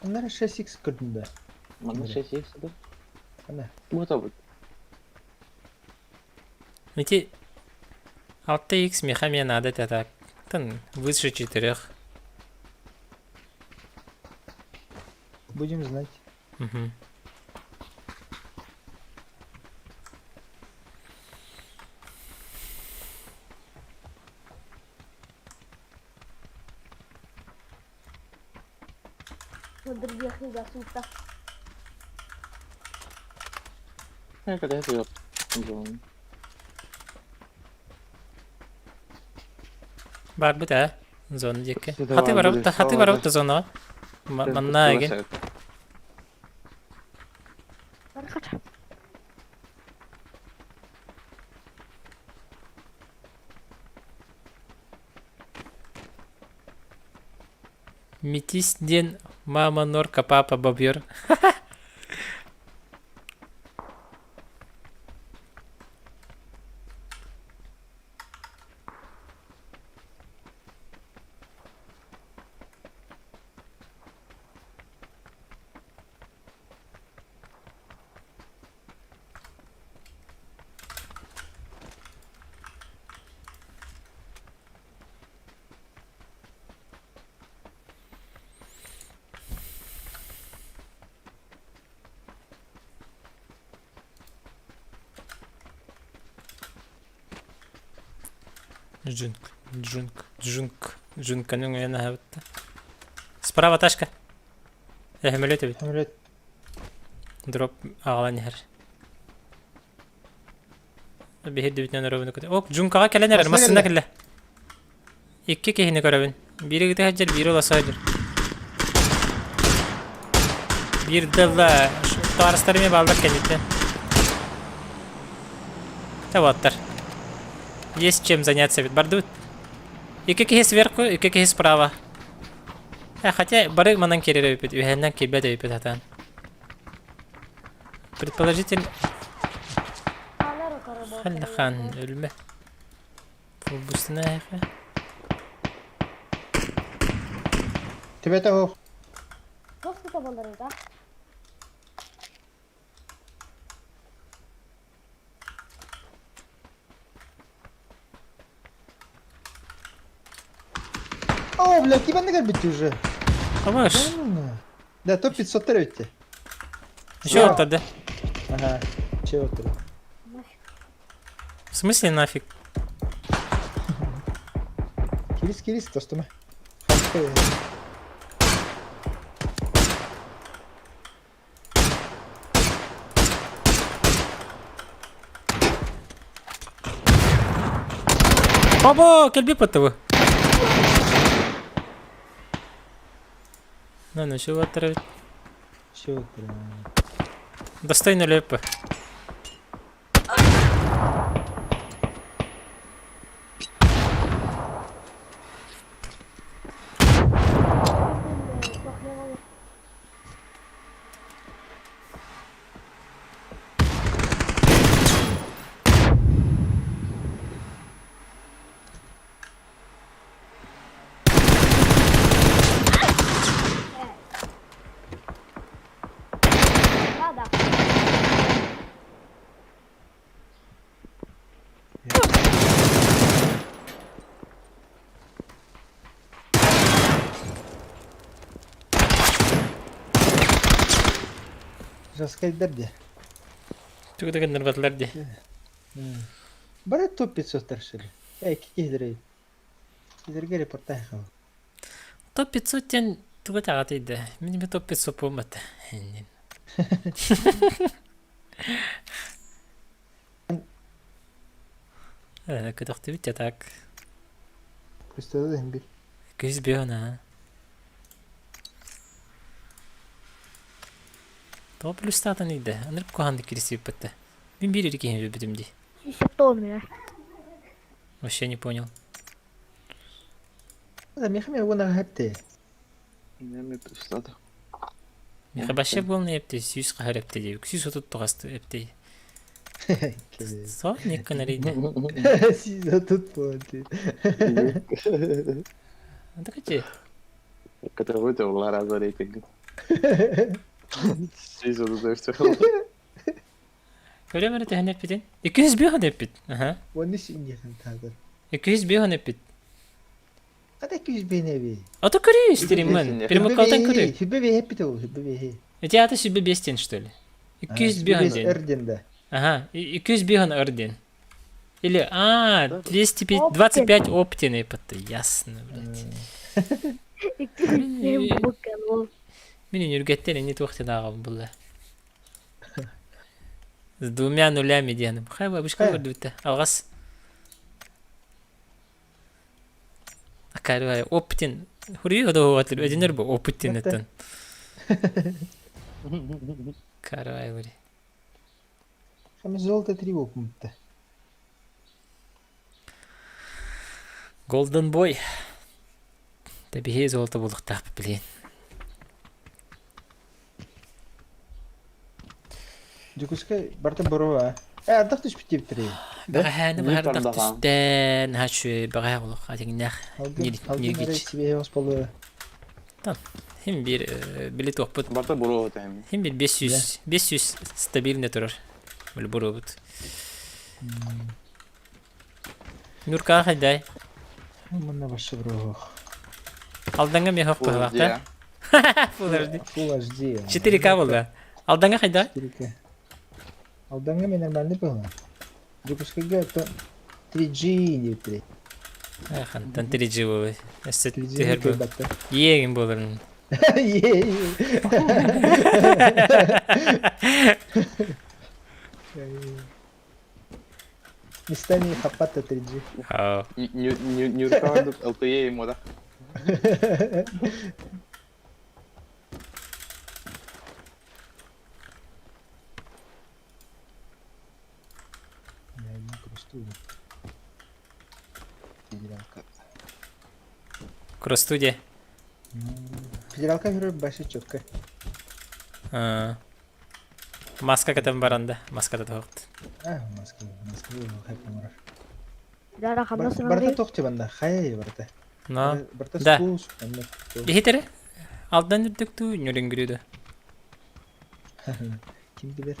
Оннар 6x көрдүм да. Манна 6x да? Ана. Бу Ити 6x меха мне надо это так. Там выше 4. Будем знать. Угу. На других не засунь-то. Когда это я Барбыт ээ. Зона диэки. Хаты барабыт да, хаты барабыт да зонаҕа. Манна эгэ. Метис диэн мама норка папа бобер. Джунк, джунк, джунк, джунканың өйөн аһабытта. Справа ташка. Эһэмэлет эбит. Самолет. Дроп аҕалан иһэр. Биһирдибитинэн өрөбүнү көтө. Ок, джункаҕа кэлэн эрэр, Массыына массыына кэллэ. Икки киһини көрөбүн. Биири ыыта сылдьар, биири уласа сылдьар. Биир дылла таарыстар эмиэ бааллар кэнниттэн. Таваттар. Есть чем заняться эбит. Бардыбыт. Икки киһи сверху, икки киһи справа. Э, хотя бары манан киирэр эбиппит, үһэннэн киирбэт эбиппит хатаан. Предположитель Халлахан өлмө. Булбустuna эхэ. Төбөтө суох. Туох табалар да? О, бля, кибанны кэлбит уже. Абаш. Да, топ 500 эбитти. Еще оттады. Ага, чего ты? В смысле нафиг? Кирис, кирис, тостума. Бабо, кэлби паттыбы. Ну, ну, чего оттравить? Чего ты? Достойно лепы. Да, да. Жаскайдар де. Тугу да гыннарбатылар дии. Бары топ 500 таршили. Эй, киһилери. Киһилерге репортаж хал. Топ 500 диэн туга таҕатый да? Мин эмиэ топ 500 буолбата. Э, көтөхтүбүт я так. Пустада да бир. Күз бөөн аа. Тоҕо плюстаатан ыйда? Ынырып куһааннык кирисибиппэттэ. Мин биир эрэ киһини өлбүтүм дии. Тонна. Вообще не понял. Да, мехами уна хепте. Неме плюстады. Миха вообще полный эпти, сүүс хаһар эпти дии. Сүүс отут тоҕас эпти. Со, никкын эрийдэ. Сиза тут плати. Антакачи. Который улар рейтинг. Сүүс Көрө мөрө төһөн эппитин? 205 эппит. Аха. Оны синьехэн тадар. 205 эппит. Ата 205 неби. А то көрүү истерим мен. Перемыкалтан көрүү. Хүбэ бе хеппит ол, хүбэ бе. Эти ата сүбэ бестен что ли? 205 ден. Эрден да. Ага, 205 орден. Или, а, 225 оптин эппит. Ясно, блядь. Мин үнүргэттэн ини туох тинааҕым булла. С двумя нулями диэн. Хай бабушка көрдүбүттэ. Алҕас. Акарвай опытин. Хури одоһуатыр. Өдүнөр бу опытин өттөн. Карвай бури. Хам золото 3 опытта. Golden Boy. Тэбиһи золото булуктаах билин. Дьокуускай барыта боруо Э, ардах түспүт диэбиттэрий. Бэҕэһээни быһардах түстэн, наһаа үчүгэй бэҕэһээ олох атиҥнээх Алгын эрэ сибиэһи осполуо. Хим биир били туохпут. Барыта буруо тэһим. Хим биир 500 500 стабильно турар. Били буруобут. Нюрка хайдай. Манна башы буруох. Алданга мехох быһылаахта. Full HD. Full HD. 4К буолла. Алданга хайда? 4К. Алданга мен нормальный было. Дьокуускайга то 3G диэбиттэрий. Хантан 3G буолуй. Өссө 3G түһэр бу. кэлбэттэр. Иэгин буоларын. Местами хаппат 3G. Нюрка LTE мода. Кросс-студия. Федералка говорю, баша четко. Маска кэтэн баранда, маската тоһохт. А, маска, маска, хайп мурар. Да, хамнас Барта тохти банда, хай барта. Но. Барта Да. скус, Иһитере? Алдан үрдүк туу нүрүнгүрүдө. Ким билер?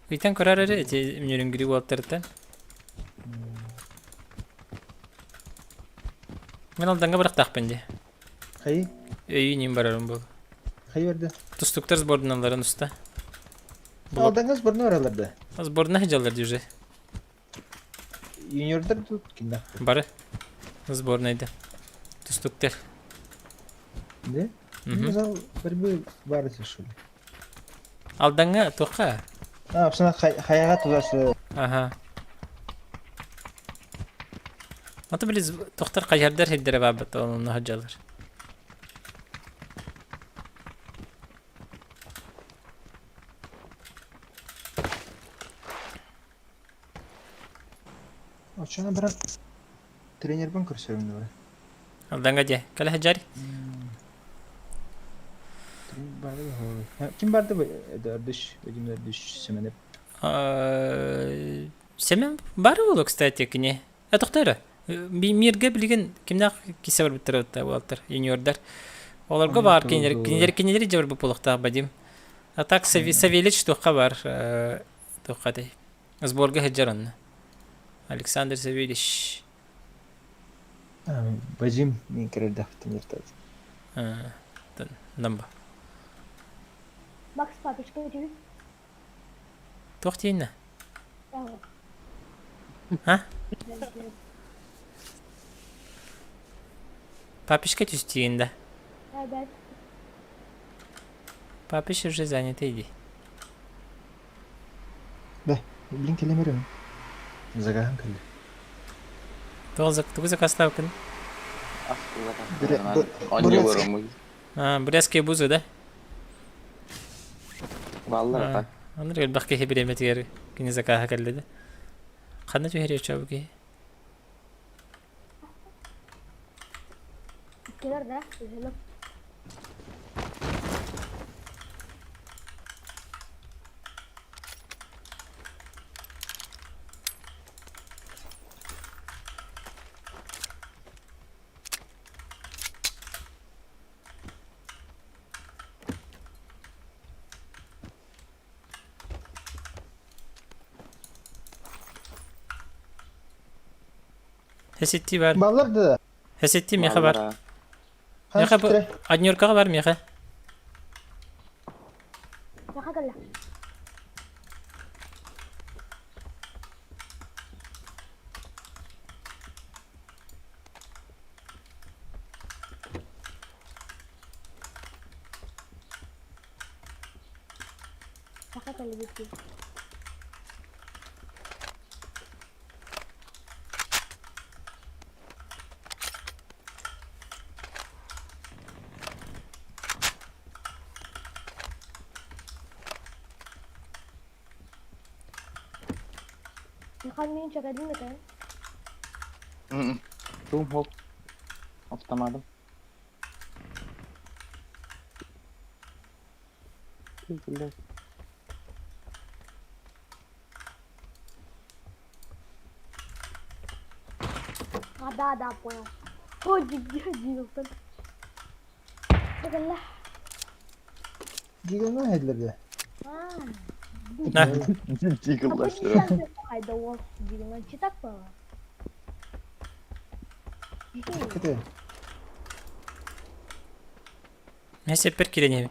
Ыйтан көрөр эрэ эти нүрүнгүрү буолтарыттан. Мен алданга бырахтаахпын дии. Хайы? Өйүүн барарым буол. Хайы берди? Тустуктар сбордуналарын уста. Алданга сборной араларда. Сборная жаллар уже. Юниордар тут кинда. Бары. Сборнайда. Тустуктар. Да? Ну, зал борьбы бары что ли. Алданга туохха? А, абсана хаяга туда Ага. Ата били тохтар кайһардар хиддere баабат онно хаджалар. Очона брат тренер бан көрсөрүм да. Алданга же. Кале хаджари. Тренер барды. Ким барды бу? Өрдөш, Владимир Өрдөш Семенеп. Семен бары болу, кстати, кини. Э, тохтары. Мирге билген кимнах кисе бар биттер буолтар, юниордар. Оларга бар кинилер, кинилер кинилер же бар бу бадим. А так Савельич туохха бар, туохха дей. Сборга хеджар онна. Александр Савельич. Бадим мен кирердах тренер Намба. Макс папочка тебе. Туох тииннэ? А? Папишка түстиин да. Да. Папиш уже занят, иди. Да, блин, келемерим. Загахан кэлли. Тугу заказлаабыккын? Онньу А, бурятские бузы, да? Баллар так. Оннук элбэх киһи бириэмэтигэр кини закааһа кэллэ да. Ханна түһэриэ чобу киһи? Иккилэр да, үһүлүк. Хесетти бар. Баллар да. Хесетти меха бар. Меха бу однеркаҕа бар меха. Меха кэллэ. Меха кэллэ бити. Михан мин чакадын да Тум хоп. Автоматом. Блядь. А, да, да, понял. Ой, дигл. Чакалла. Дигл хедлерде. А. На. Диглаштыр. Хайда ол дигл читак па. Кете. Мен сеппер киренебин.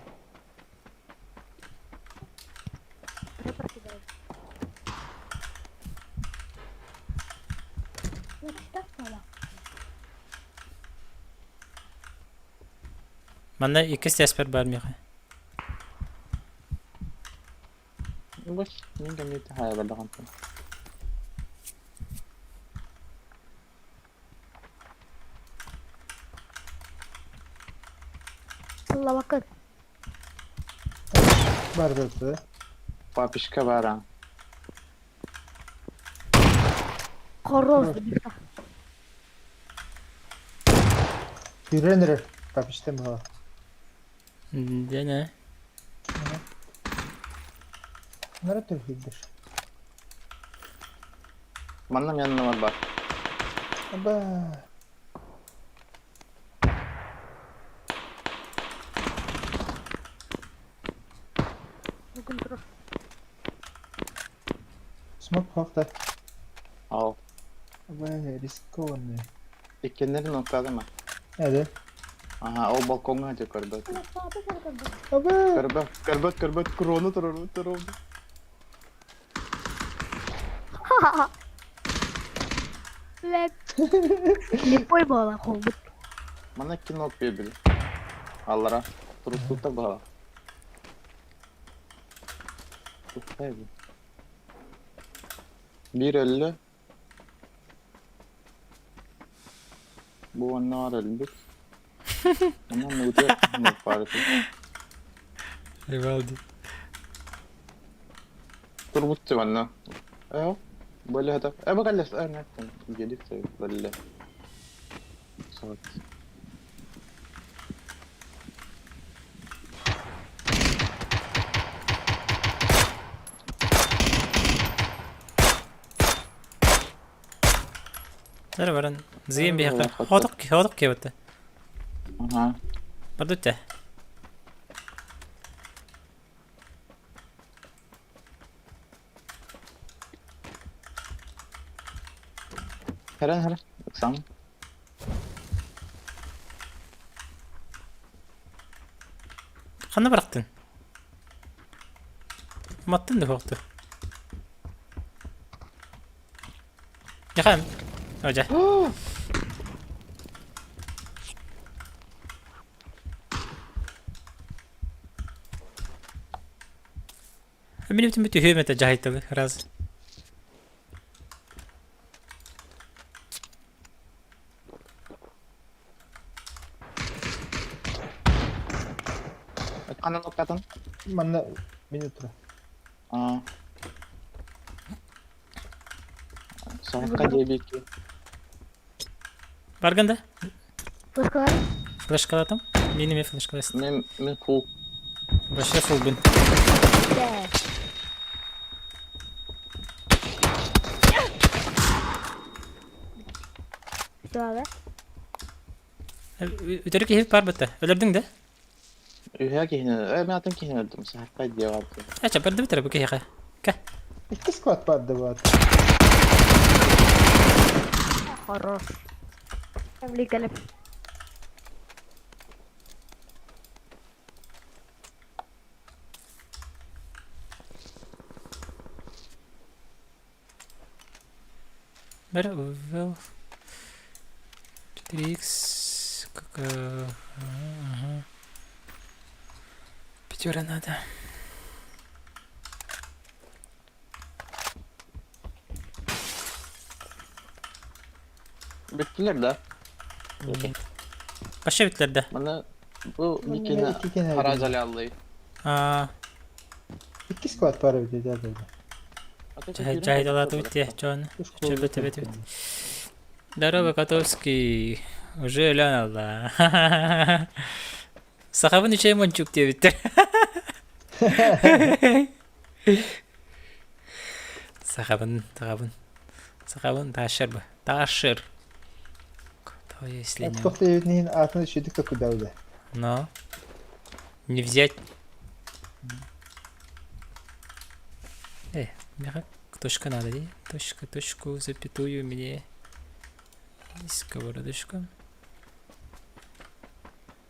Читак па. Манна икки стэспер бар миха. Бош, мен кемете хайбаллаган. Allah bakın. Бар да. Папишка бара. Хорош. Юренер папиштен була. Дене. Нара төрхиддер. Манна мен бар бар. Аба. Bugün dur. Смок хохта. Ал. Аба рискованный. Иккеннерин оккадыма. Эде. Ага, ол балконга же көрбөт. Аба. Көрбөт, көрбөт, көрбөт, крону турur, турur. Let. Слепой была хобот. Мана кино пебил. Аллара. Турустута бала. Туспайбы. Бир өллө. Бу онна бар өлбүт. Онан өтө парты. Ривалди. Турбут онна. Э, Боле хата. Э, бакалес, э, наттен. Гелик боле. Сот. Тара баран. Зиен бихaka. Ходок, ходок кебетте. Ага. Бардутте. Хара, хара. Сам. Ханна барактын. Маттын да хоқту. Яхам. Ожа. Мин бүтүн бүтү хөмөтө жахайтылы раз. Анан оккатын. Манна минутра. А. Сахка дебики. Барганда? Флешкалар. Флешкалатым. Мин эме флешкаласын. Мен мен фул. Вообще фулбын. Да. Все, да? Өтөрү киһи бар бытта. Өлөрдүң да? Үһә киһине. Э, мен атын киһине өлдүм. Сахка дебаты. Ача барды битер бу киһиха. Ка. Икки склад бар да бар. Хорош. Вликали. Бер вел 4х как ага. Пятера надо. Биттилер да. Вообще битлер да. Мана бу Манна никени икки кене харазали аллай. А, Икки склад бар бит да. Ат Жайдалатыбыт те, Джон. Чөбөт эбит. Здорово, Котовский. Уже өлөн алла. Сахабын үчэй мончук диэбиттэр. Сахабын, сахабын. Сахабын ташыр бы. Ташыр. То если не... Туох диэбитин иһин аатын үчүгдүк токуйдаабыта. Но. Не взять. Э, точка надо, дии? Точка, точку, запятую мне. Сковородочку.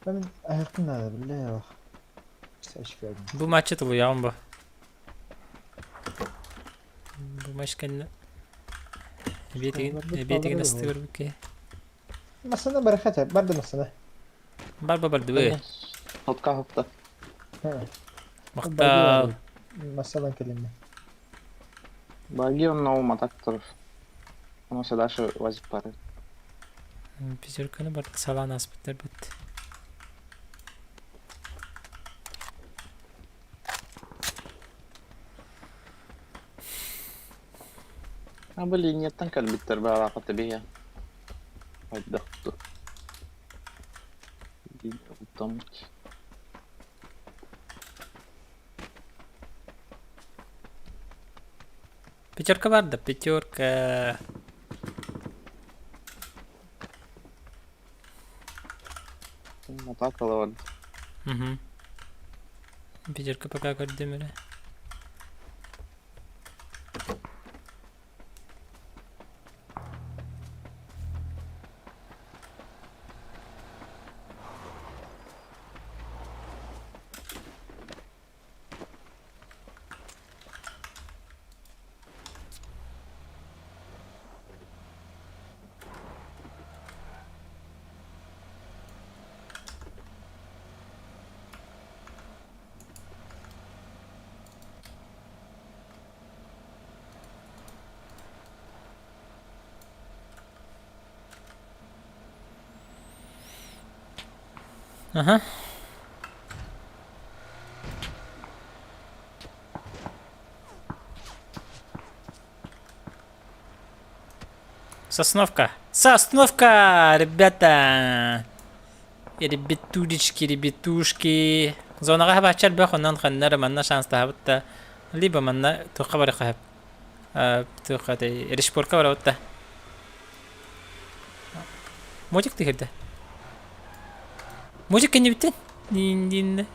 Мен айахпын наада, бля, Бу матчы тулуйаҕын бу. Бу матч кэннэ эбиэтигин эбиэтигин астыгар киһи. Массана барахата, бар да массана. Бар ба бардыбы. Хотка хопта. Махтал. Массанан кэлиннэ. Баги он на атак Он все дальше возит пары. Пятерканы бар салаан аспыттар бит. А блин, нет, там кэлбиттэр баалаахата биһиэ. Хайдах Утомить. Пятерка бар да, пятерка. Атакалар. Угу. Пятерка пока көрдүм эрэ. Ага. Сосновка. Сосновка, ребята! Ребятулечки, ребятушки. Зонаҕа хабааччар бөх онон ханна эрэ манна шанстаһабыт да либо манна туохха барыахха сөп туохха решпорка барабыт да Мультик тыһырда. Мультик кэннибиттэн дин дин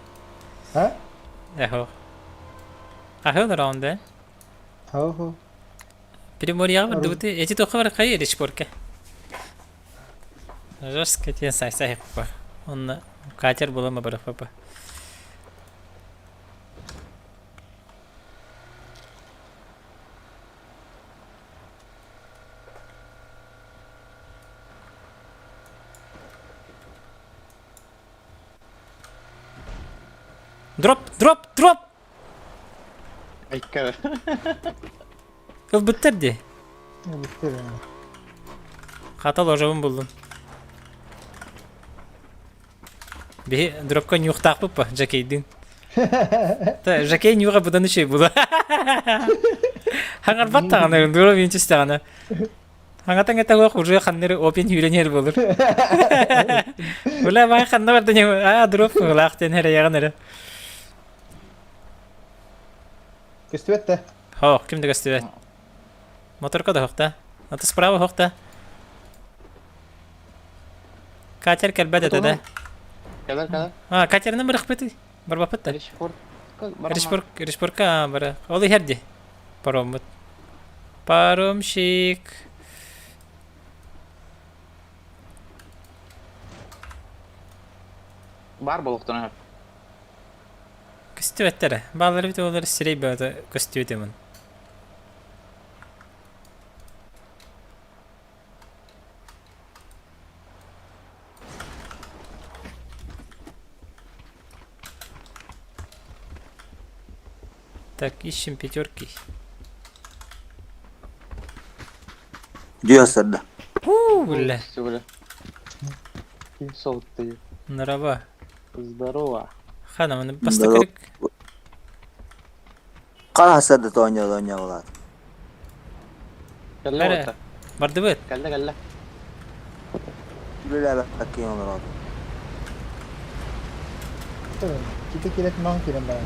А? Эхо. Ахыл раунда. Хо-хо. Приморьяҕа бардыбыт эти туохха барыаххай решпорка. Жестко тиэн сайсай папа. Онно катер буолан барах папа. Дроп, дроп, дроп! Айкара. Ылбыттар дии. Ылбыттар. Хата ложабын буллум. Биһи дропка ньуохтаахпыт па, Жакейдин. Та Жакей ньуга быдан үчүгэй була. Хаҥарбат даҕаны, дроп инчис даҕаны. Хаҥатан этэ уже ханнары опин үүрэн иһэр буолур. Ула бай ханна барда не а дроп кылаах диэн эрэйэҕин эрэ. Көстүбэт да? Хоох, ким да көстүбэт. Моторка да хохта. Аты справа хохта. Катер кэлбэт этэ да. Кэлэр кэлэр. А, катерынан бырахпыты. Барбаппыт да. Решпорт. Решпорт, решпорка бара. Ол иһэр ди. Пароммут. Паромщик. Бар болуктан Көстүбэттэрэ. Баалары бит олар сирей бөҕөтө көстүбүт эмин. Так, ищем пятерки. Диосарда. Фу, бля. Все, бля. Ты. Норова. Здорово. Хана, маны бастакырык. Қара сарда тоня тоня болады. Кэллэ Эрэ. уота. Бардыбыт. Кэллэ кэллэ. Үлэлээбэккэ олорон. Кити килет маң кирен барар.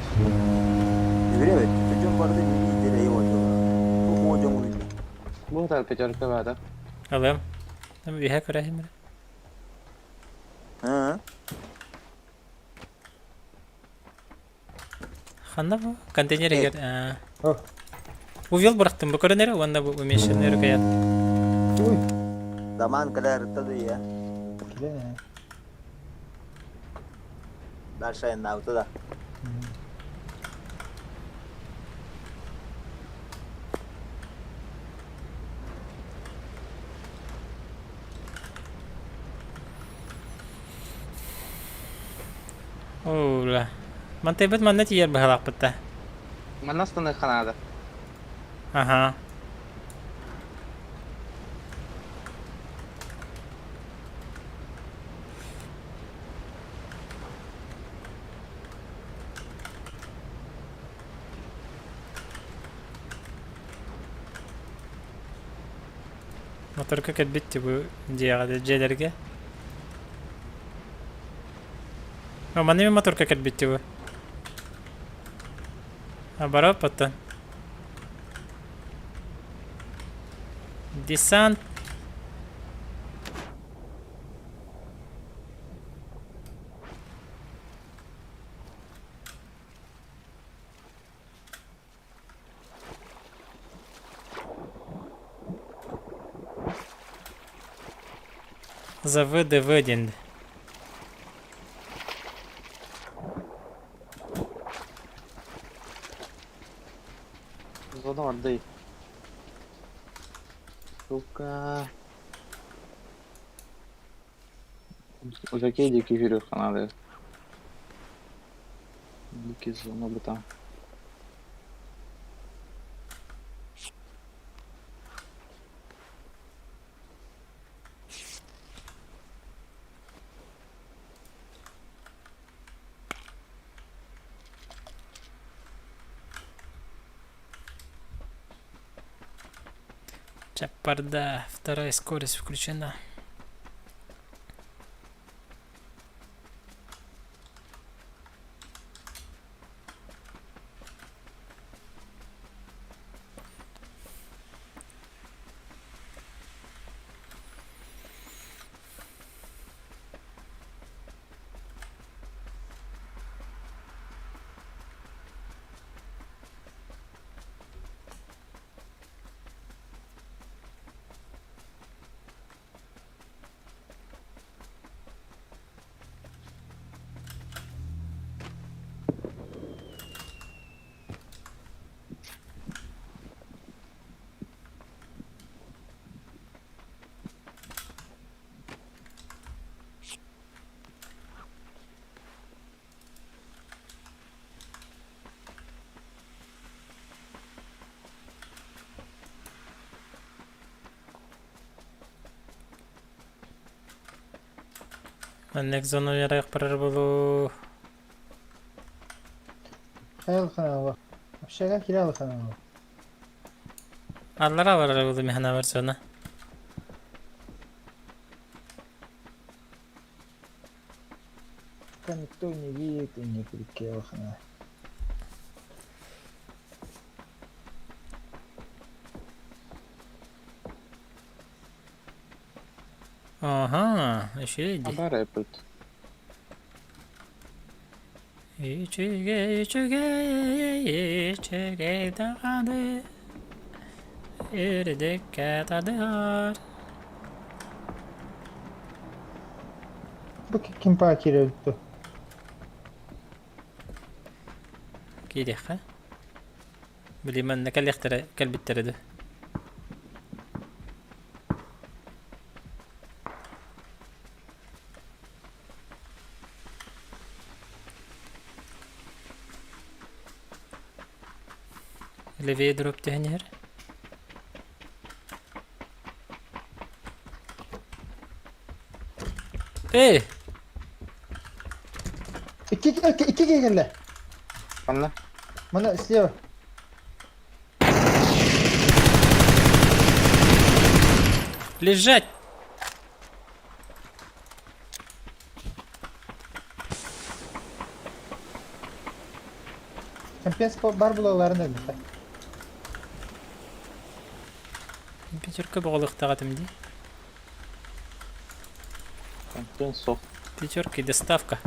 Билебит, дьон барыта биир отдела. Бу дьон Бу тар пятерка баада. Алым. Биһэ көрөһүм. Ха. Ханна бу? Контейнер егер. О. Увел бырахтым бу көрөнөрү уонна бу уменьшенный рукоят. Ой. Даман кэлэр тады Килен. Дальше айаннаабыта да. Ола. Мантайбыт манна тиийэр быһалаахпыт да. Манна станыахха наада. Аха. Моторка кэлбит бу дьиэҕэ дьиэлэргэ. О, манна эмиэ моторка кэлбит бу. А барап оттон. Десант. За ВДВ диэн. Зона ордый. Сука. Уже дикий вирюха надо. Дикий зона бы там. Чапарда, вторая скорость включена. Маннык зона ярайық барар болу. Хайал ханала. Общага кирал ханала. Аллара барар болу механа бар зона. Пока никто не видит и не крикел хана. Ага, еще иди. Абара эппит. Үчүгэй, үчүгэй, үчүгэй даҕаны үрдүккэ тардыһар. Бу кимпа кирелту. Киириэххэ. Били манна кэлиэхтэрэ кэлбиттэрэ дуу. Левее дроп түһэн иһэр. Эй! Икки икки икки келле. Ханна? Мана слева. Лежать! Компенс бар булаларын өлмөхө. Пятерка боҕолуохтаах этим дии. Компенс суох. Пятерка и доставка.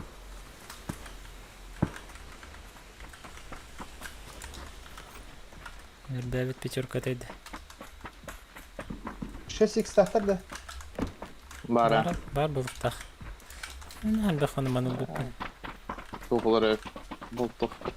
Нөрдөөбүт пятерка тойда. 6x тахтар да. Бара. Бар, бар булуктаах. Элбэх ону маны булбуппун. Туохулары болтовка.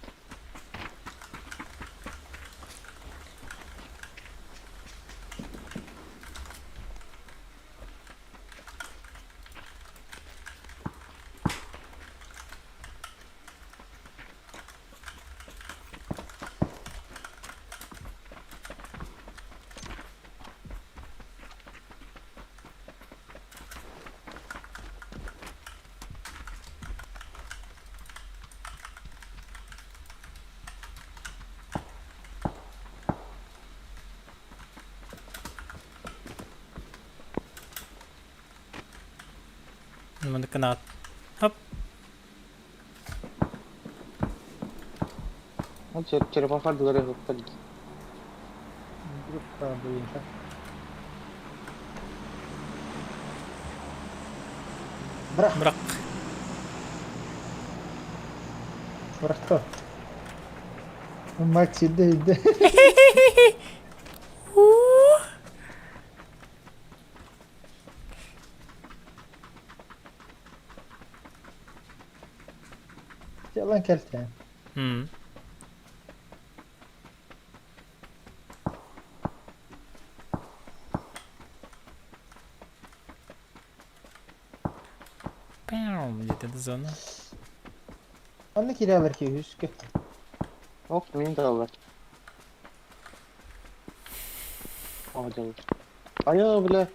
Маны кынаат. Хоп. Ол черепаха дылары ыһыктар. Группа буйунша. Бырах. Бырах. Бырахты. Макс иди иди. Yalan kelti. М. Пяу, где-то это зона. Онно киирэллэр ки үһүскэ. Ок, мин талар. О, дьол. Айа, бля.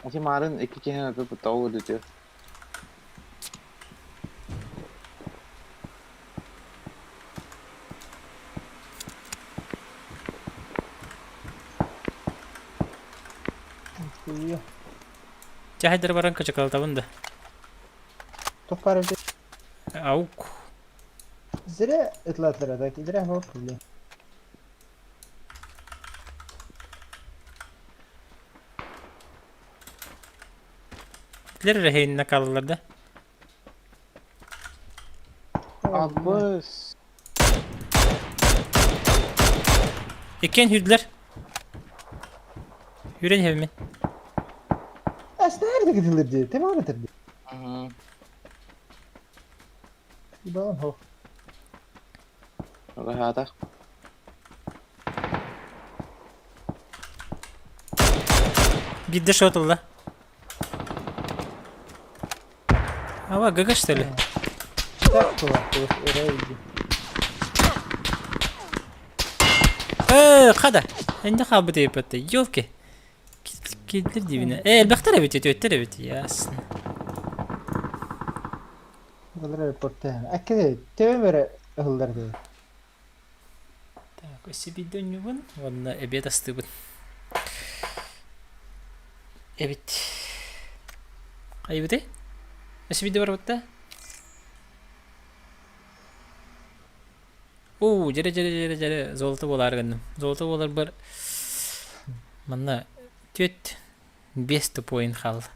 Ати марын икки киһини ытыт ол үтүө. Чахайдар баран кычыкалтабын да. Туох баар эбит. Аук. Зря ытлатлар так, зря хоп, блин. Билэр эрэһииннэ хааллылар да. Абыс. Иккиэн сүүрдүлэр. Сүүрэн иһэбин мин. Ас nerede gidilir diye. Devam edir. Мгм. Балан хо. Раһаата. Биирдэ шот ылла. Ава, ГГ что ли? Так была, рейди. Э, хада. Энди хаалбыт эппэтэ. Елки. Кидлер дивина. Э, элбэхтэр эбит, өттөр эбит. Ясно. Булар аэропортта. Аккеде төбөм эрэ ыһыллар дии. Так, өссө биирдэ онньуубун уонна эбиэт астыыбын. Эбит. Хайыбыты? Өссө биирдэ барбытта? Уу, дьэрэ дьэрэ дьэрэ дьэрэ золото буолаары гынным. Золото буоларбар манна түөрт биэс тупойун хаалла.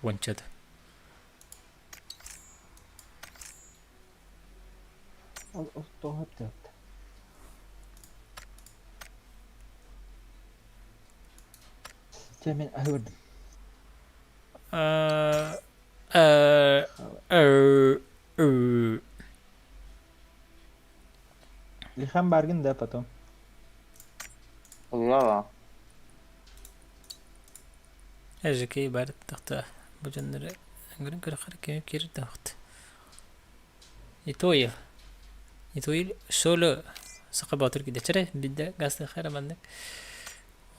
Уончата. Ол ол тоҕо өптөөхтө. Чэ мин аһыырдым. Э, э, э, э. Лихан баргын да потом. Ылла. Эжекей бар тахта бу дьоннору өнгөрөн көрөхөр кими киир тахт. Итоев. Итоил шоло сака батыр кидэчэрэ бидде гастыхара маннык.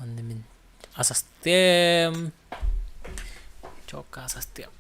Онно мин асастыам. Чокка асастыам.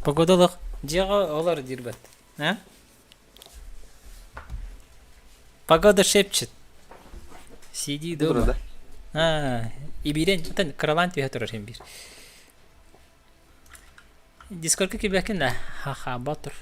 Погодалык дьиэҕэ олор диирбэт. А? Погода шепчет. Сиди дома. Да. А, ибирен, оттон кыралаан түһэ турар син биир. Дискордка киирбэккин да? Ха-ха, ботур.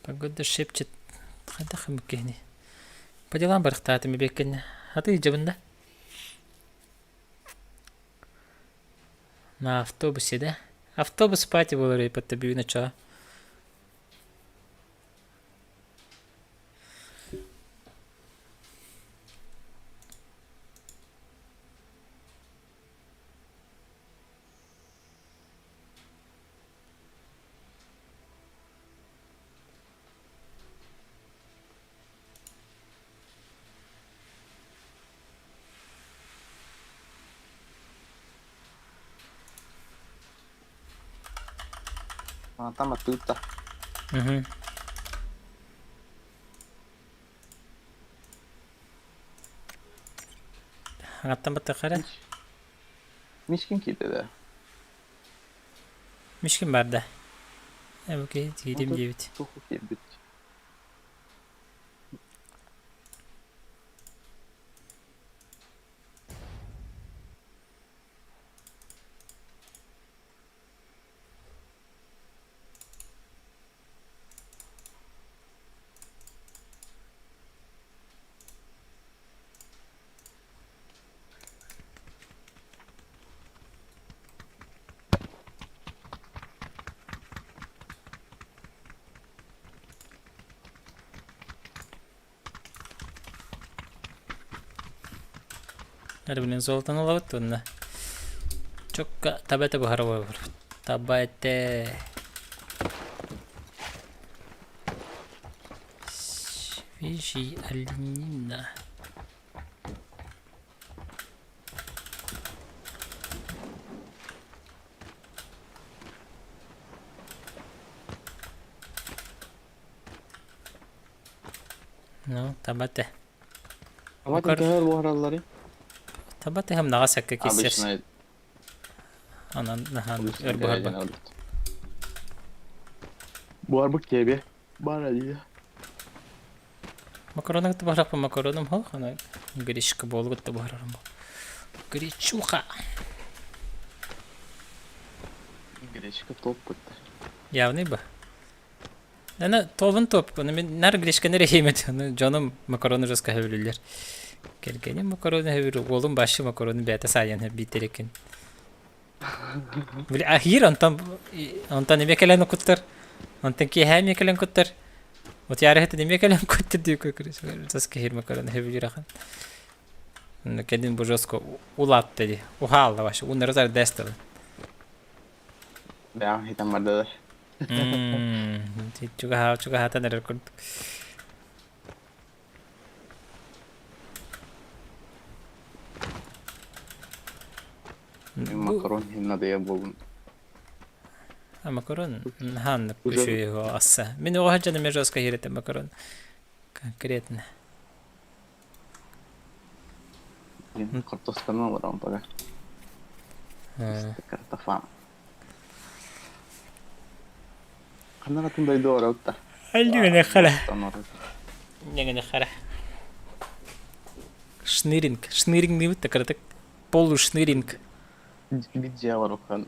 Погода шепчет. Хайдах эмит киһини. По делам барыхтаатым эбиэккэннэ. Аты илдьэбин да? На автобусе, да? Автобус пати буолар эбит бүгүн оччоҕо. А, там оттуда. Угу. Аҥаттан баттахха эрэ. Мишкин киирдэ да. Мишкин бар да. Окей, киирим диэбит. Туох киирбит. Ары билин золотон ылабыт уонна чокка таба этэ буһара буолар. Таба этэ. Свежий оленина. Ну, таба этэ. Абатын төһөр буһараллары? Таба тыһым наҕа сэккэ киссэр. Обычно Анан наһаа обычно өр буһарбак. Буһарбыт кебе. Бар алия. Макароны кытта буһараппын макароным хох, аны гречка буолу кытта буһарарым. Гречуха. Гречка топ кытта. Явный бы. Аны тобун топ, аны мин нар гречканы эрэ сиэмэт, аны дьонум макароны жестко сөбүлүүллэр. Кэргэним макароны сөбүлүүр, уолум вообще макароны бэйэтэ саайан биитэр экен. Били аһиир онтон онтон эмиэ кэлэн куттар, онтон киэһэ эмиэ кэлэн куттар. Вот ярыһыт эмиэ кэлэн куттар дии жестко иһир макароны сөбүлүүр ахан. Кэлин бу жестко улаатта дии, уһаалла вообще, уннары зардэстылы. Бэҕэм хитэн бардылар. Чугаһаа чугаһаатан эрэр курдук. Макарон иһин надоел буоллум. А макарон хааннык үчүгэй асса. Мин оҕо сылдьан эмиэ жестко иһэр макарон. Конкретно. Картошканы олорон пока. Картофан. Ханна атын дойду оролта. Әлдүгүнэ хара. Ньэҥэнэ хара. Шныринг. Шныринг диэбит да кыратык полушныринг. Видео барухан.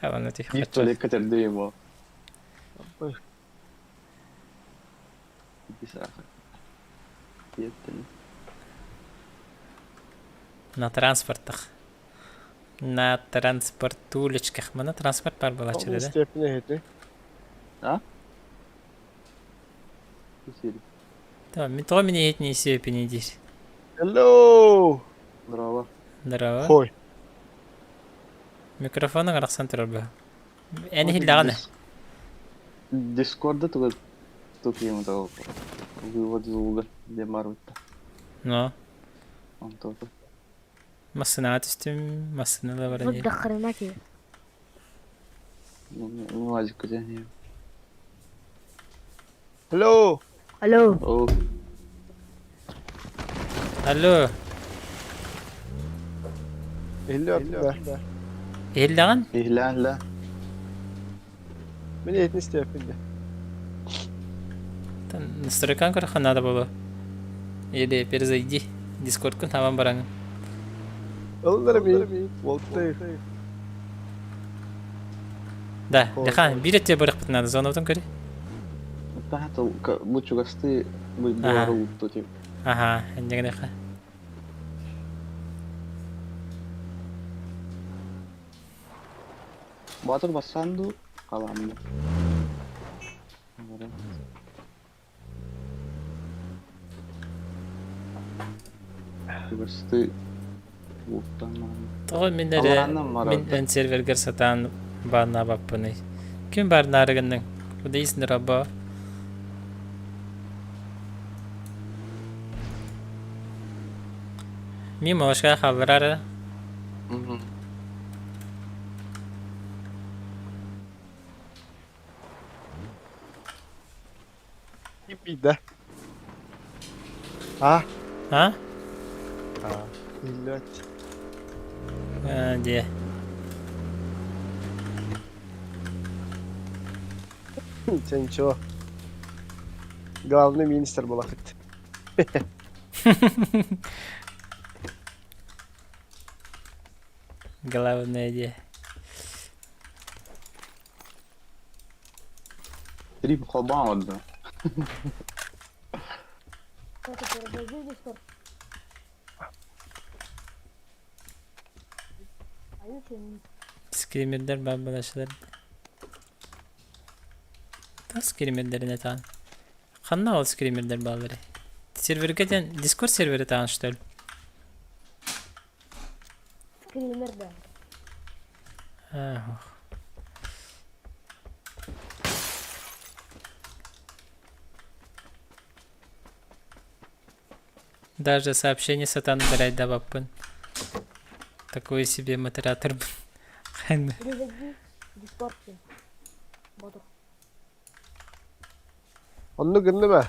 Аны тих. Биир туалекка төрдү ему. На транспортах. На транспортулечках. Мана транспорт бар буолааччы да? Степени эти. А? Tamam, тоҕо мин иһитини сиэпини диир. Hello. Здорово. Здорово. Хой. Микрофонуҥ арахсан турар быһа. Эн иһиллэҕин ээ. Дискорда туга тупьем того вывод звука диэн баар бытта. Но. Онтон Массынаҕа түстүм, массыына да баран Вот иһэр. до хрена тебе. Вазик дьэ. Hello! Алло. О, Алло, Иһиллиэ да. иһиллэҕин? иһилээн ла. Мин эһитин истиэппин дии. Настройкан көрөххө надо было. Или перезайди. Дискордкун табан бараҥын. Ыллар мин. Уолтай. Да, Лехан, биир өттүө барыахпыт надо, зонабытын көрүй. Таһа бу чугастыы бу Ага. улутту тип. Ага, энньэгинэхэ. Батыр бассан ду халамды. Чугастыы улуттан Тоҕо мин эрэ Алааннан барар. мин эн сервергэр сатаан бааннаабаппыный. Ким баарнаары гынныҥ? Куда раба? Мимо ошка хаалларара. Ким да. А? А? Иһиллибэт. А, де. Sen ничего. Главный министр была хоть. Главное де. Трип холбаан да. Как это, перезайди в Дискорд. А я что, не Скримердер бабалашылар. Та скримердерine таан. Ханна ол скримердер баалары? Серверге ден Discord сервері таан что ли? скример, да. А, ох. Даже сообщение сатан ударять да баппын. Такой себе модератор. Перезайди в Дискорд. Ботур. Онну гынны ба?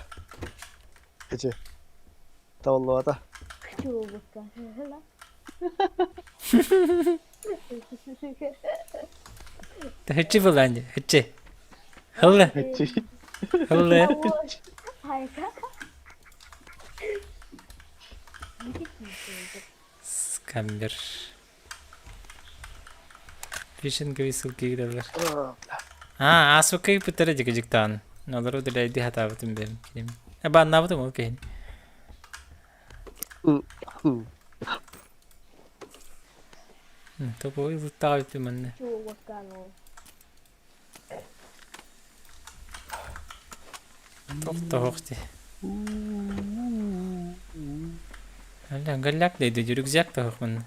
Эчи. Таваллаата. Хочу облака. Хычы был Анди, хычы. Хылы, хылы. Скамбер. Фишинговый ссылки кидалар. А, асукай пытара дикажиктан. Налару диляйди хатабытым бем. Ба, набытым ол кейн. Топовый лутаабыт манна. Тохтоохти. Аля, галляк дейди, рюкзак тоох манна.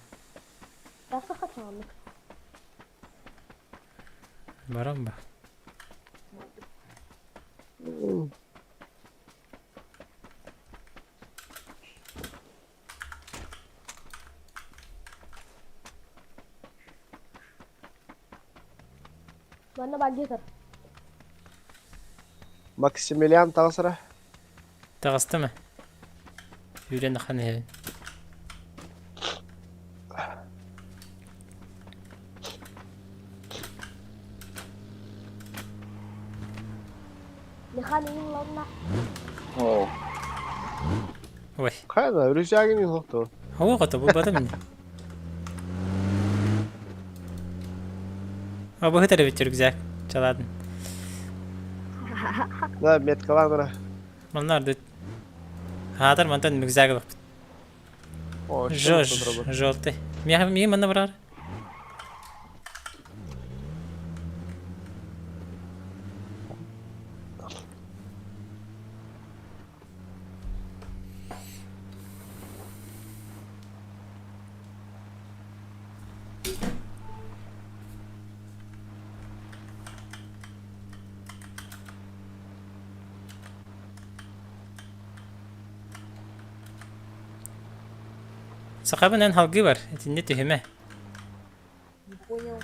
Баран ба. Манна багетер. Максимилиан таҕысара. Таҕыстымы? Үүрэн ахан иһэбин. Лехали ладно. О, Ой, Хайда, рюкзагын хохто. хоо кото булбатым ини. Абы хытар эбит рюкзак. Чаладын. Да, меткаланара. Манна арды. Хаатар мантан рюкзак ылыппыт. О, Жо, желтый. Мия мия манна барар. Сахабын эн халгыы бар, итиннэ түһүмэ. Не понял.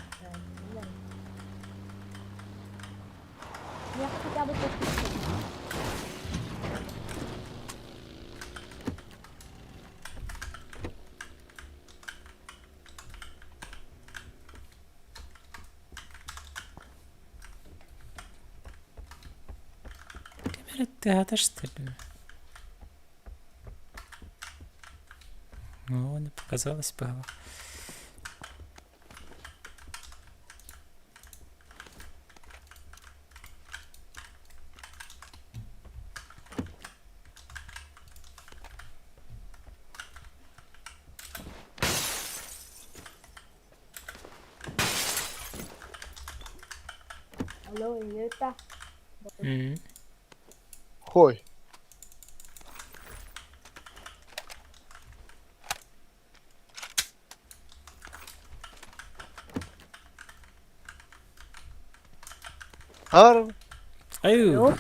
Я хотя бы Театр, что ли? Ну, не показалось бы. Алло, это. М. Хой. Хаар. Аю.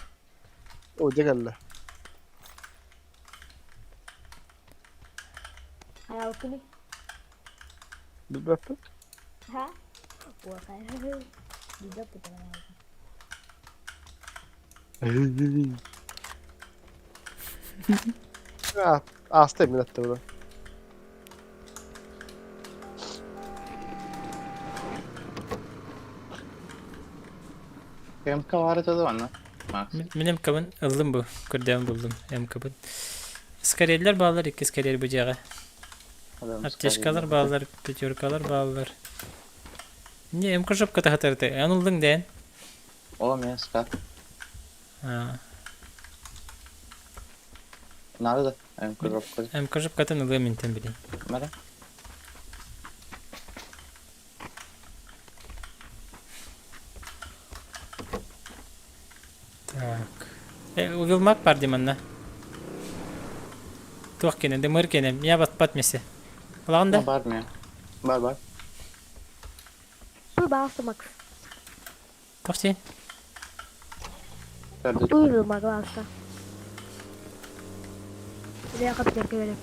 О, дьэ кэллэ. Хайалкыны. Билбэппин. Ха? Ой, хайа. Билбэппин. Ааста мин аттыбына. МК баар этэ да манна. Макс. Мин МК-бын ыллым бу. Көрдөөн буллум МК-бын. Скореллер баалар, икки скорель бу дьиэҕэ. Аптечкалар бааллар, пятеркалар бааллар. Не, МК жопка таһатарты. Эн ыллыҥ дээн. О, мен скат. А, Надо да. МК жопка. МК жопкатын ылыам интен билин. Мара. Так. Э, Уилмак бар дим анна. Туох кene, дымыр кene, я батпат месе. Ылаҕын да? Бар мен. Бар бар. Туй баҕаста Макс. Тохти. Туй Макс. Я капитан говорю.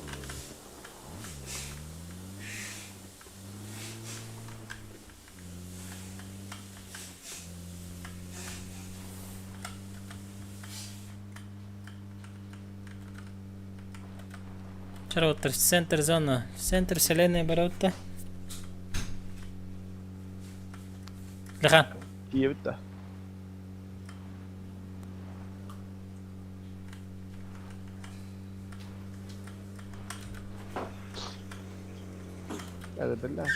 Чароттар, центр зона, центр вселенной баротта. Лехан. Тиийэбит да. Hadi billah.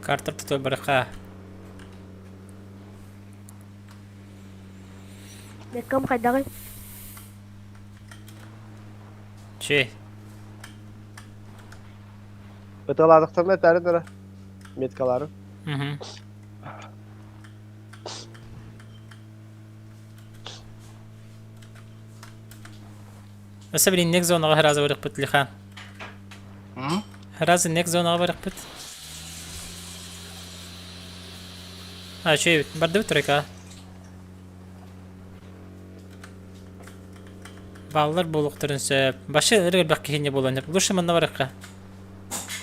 Картер тутой бараха. Кам хайдаҕый? Че? Ыталаатахтарына этээрин эрэ. Меткаларын. Угу. Өссө билин нек зонаҕа сразу барыахпыт Лихан. Сразу нек зонаҕа барыахпыт. А, үчүгэй эбит. Бардыбыт тройкаҕа. Бааллар буолуохтарын сөп. Башы ырык элбэх киһини буолан сөп. Лучше манна барыахха.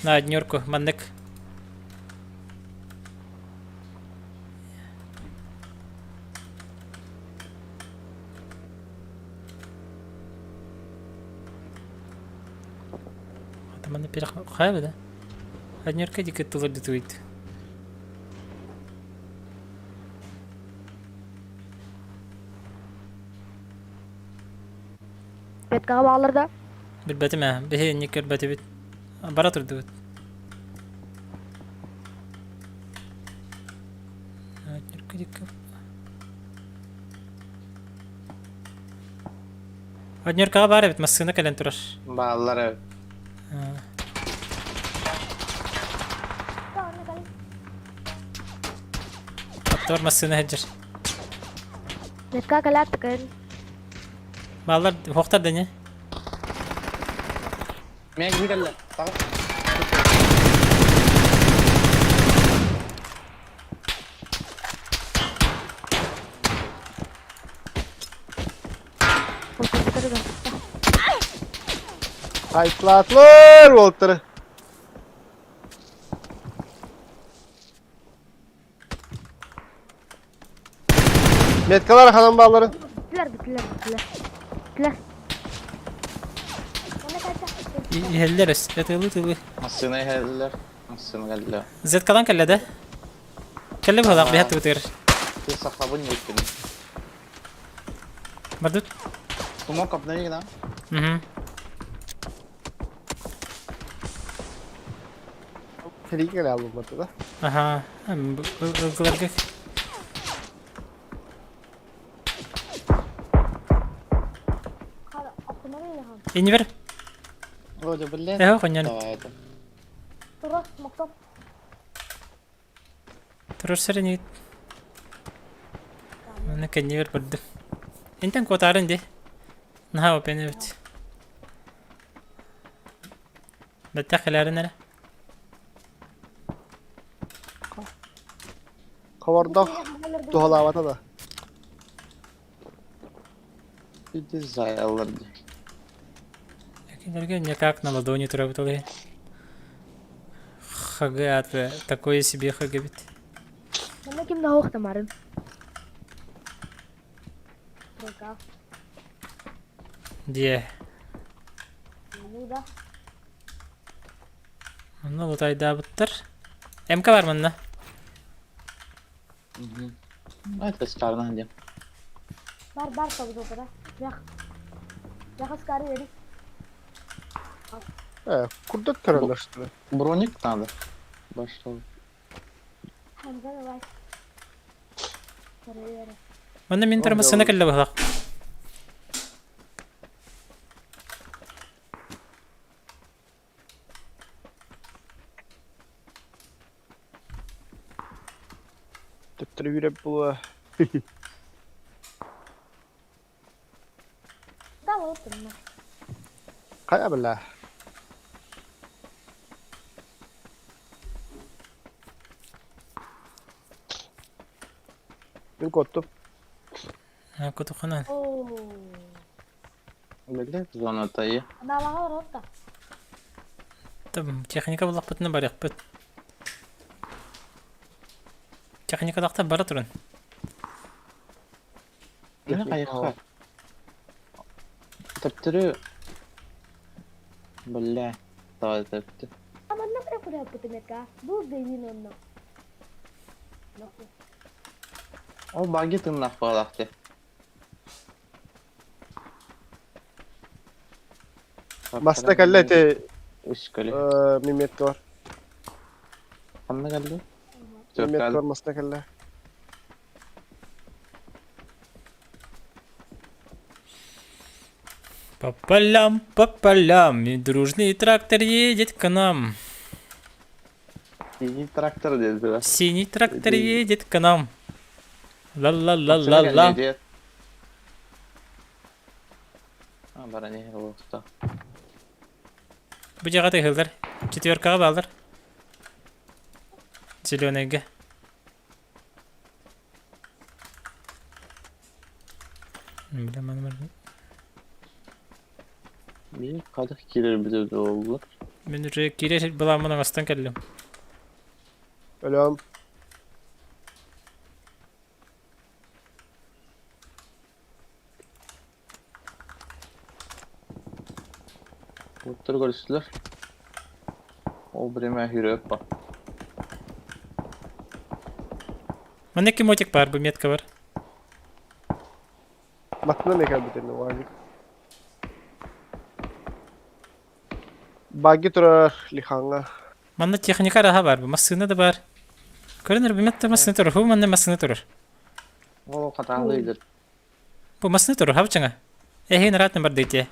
На однерку, маннык. Атаманы перех... Хайбы, да? Однерка дико тулардытует. Петкаҕа бааллар да? Билбэтим ээ, биһи инник көрбөтүбүт. Бара турдубут. Однерка дико... Однеркаҕа баар эбит, массыына кэлэн турар. Бааллар эбит. Оттор массыына сылдьар. Метка кэлээт такайын. Бааллар хуохтар да не? Мен киһи кэллэ. Таҕыс. Хайтлаатылар уолтары. Меткалар ханан бааллары? Бүттүлэр, бүттүлэр, бүттүлэр. Бүттүлэр. Иһэллэр өс. Ытылы тылы. Массыына иһэллэр. Массыына кэллэ. Зеткадан кэллэ да? Кэллэ быһалаах биһат тыбытыгар. Ты сахабын еттин. Бардыт. Тумок обнови, да? Угу. Сэрии кэлэ аллыммата да. Аха. Ылгыларга. Инибер. Вроде, блин. Эхо, коньян. Давай это. Турар сэрин Манна кэннибэр бардым. Интэн куотаарын дии. Наһаа опен эбит. Бэттэх кэлээрин эрэ. Ховордох туһалаабата да. Иди заяллар дии. Кинилэргэ никак на ладони турабыт ол иһин. ХГ аты такое себе ХГ эбит. Манна ким да суох тамарын. Дьиэ. Ну да. Манна лутайдаабыттар. МК бар манна. Мгм. Ну, это скарна где. Бар бар тобузотара. Ях. Яхаскары бери. Э, курдат көрөллөр что ли? Броник надо. Большой. Хамза давай. Көрө Манна мин турар массыына кэллэ быһалаах. Төттөрү үүрэр буолуо. Да вот онно. Хайа бля. Мин куоттум. Кутуханан. Оо. Блядь, зона-то и. Анаалаҕа олорор да. Там техника буллахпытына барыахпыт. Техникалаахтар бара туран. Мин хайыха. Төптөрү. Бля. Давай төптү. А манна кураппытынека. Бу бенин онно. Ол баги тыннах буолахты. Маста кэллэ ити Үс көлө. миметка бар. Ханна кэлли? Миметка бар маста кэллэ. По полям, по полям, и дружный трактор едет к нам. Синий трактор диэтилэр. Синий трактор едет к нам. Ла-ла-ла-ла-ла. А, баран иһэр буолуохтаах. Бу дьиэҕэ тыһыыллар. Четверкаҕа бааллар. Зеленыйга. Бля, маны Биир хадах киирэр бүтүбүт буолла. Мин уже киирэ былааммын оҥостон кэллим. Өлөм. Уттар көрүстүлэр. Ол время хүрөп ба. Манна мотик бар, бу метка бар. Матына мекал бүтүнү уазик. Баги турар лихаңа. Манна техника раха бар, бу массыына да бар. Көрөнөр бу метта массыына турар, ху манна массыына турар. Ол хатаалыйдыр. Бу массыына турар, хабчаңа. Эһин ратны бар дейте.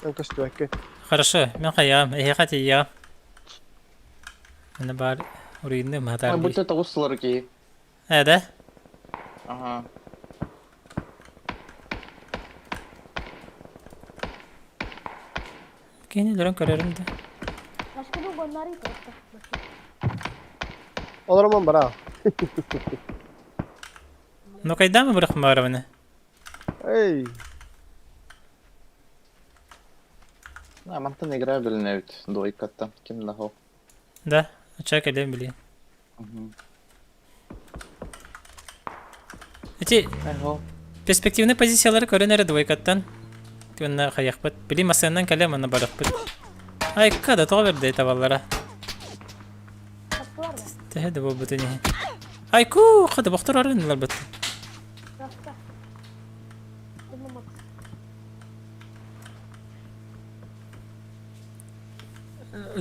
Эн көстүбэккин. Хорошо, мен хайаам, эһиэхэ тиийэҕим. Манна бар уруйны Ой, маһатаар будто тоҕус сылар киһи. Ээ да? Ага. Кини өлөрөн көрөрүм да. Başka bir golleri просто. Олоромон бара. Ну кайдамы бырахмаровны? Эй, А, мантан играбельный ведь двойката. Ким нахо. Да, чак элем били. Эти Эхо. перспективный позициялары көрөн эрэ двойкаттан. Тюнна хайахпыт. Били масыаннан кэлэ манна барахпыт. Айка да тоҕо бердей табаллара. Sattılar mı? Тэһэ да буолбутун иһин. Айку, хада бохтор арынылар быт. Rasta. Bulmamak.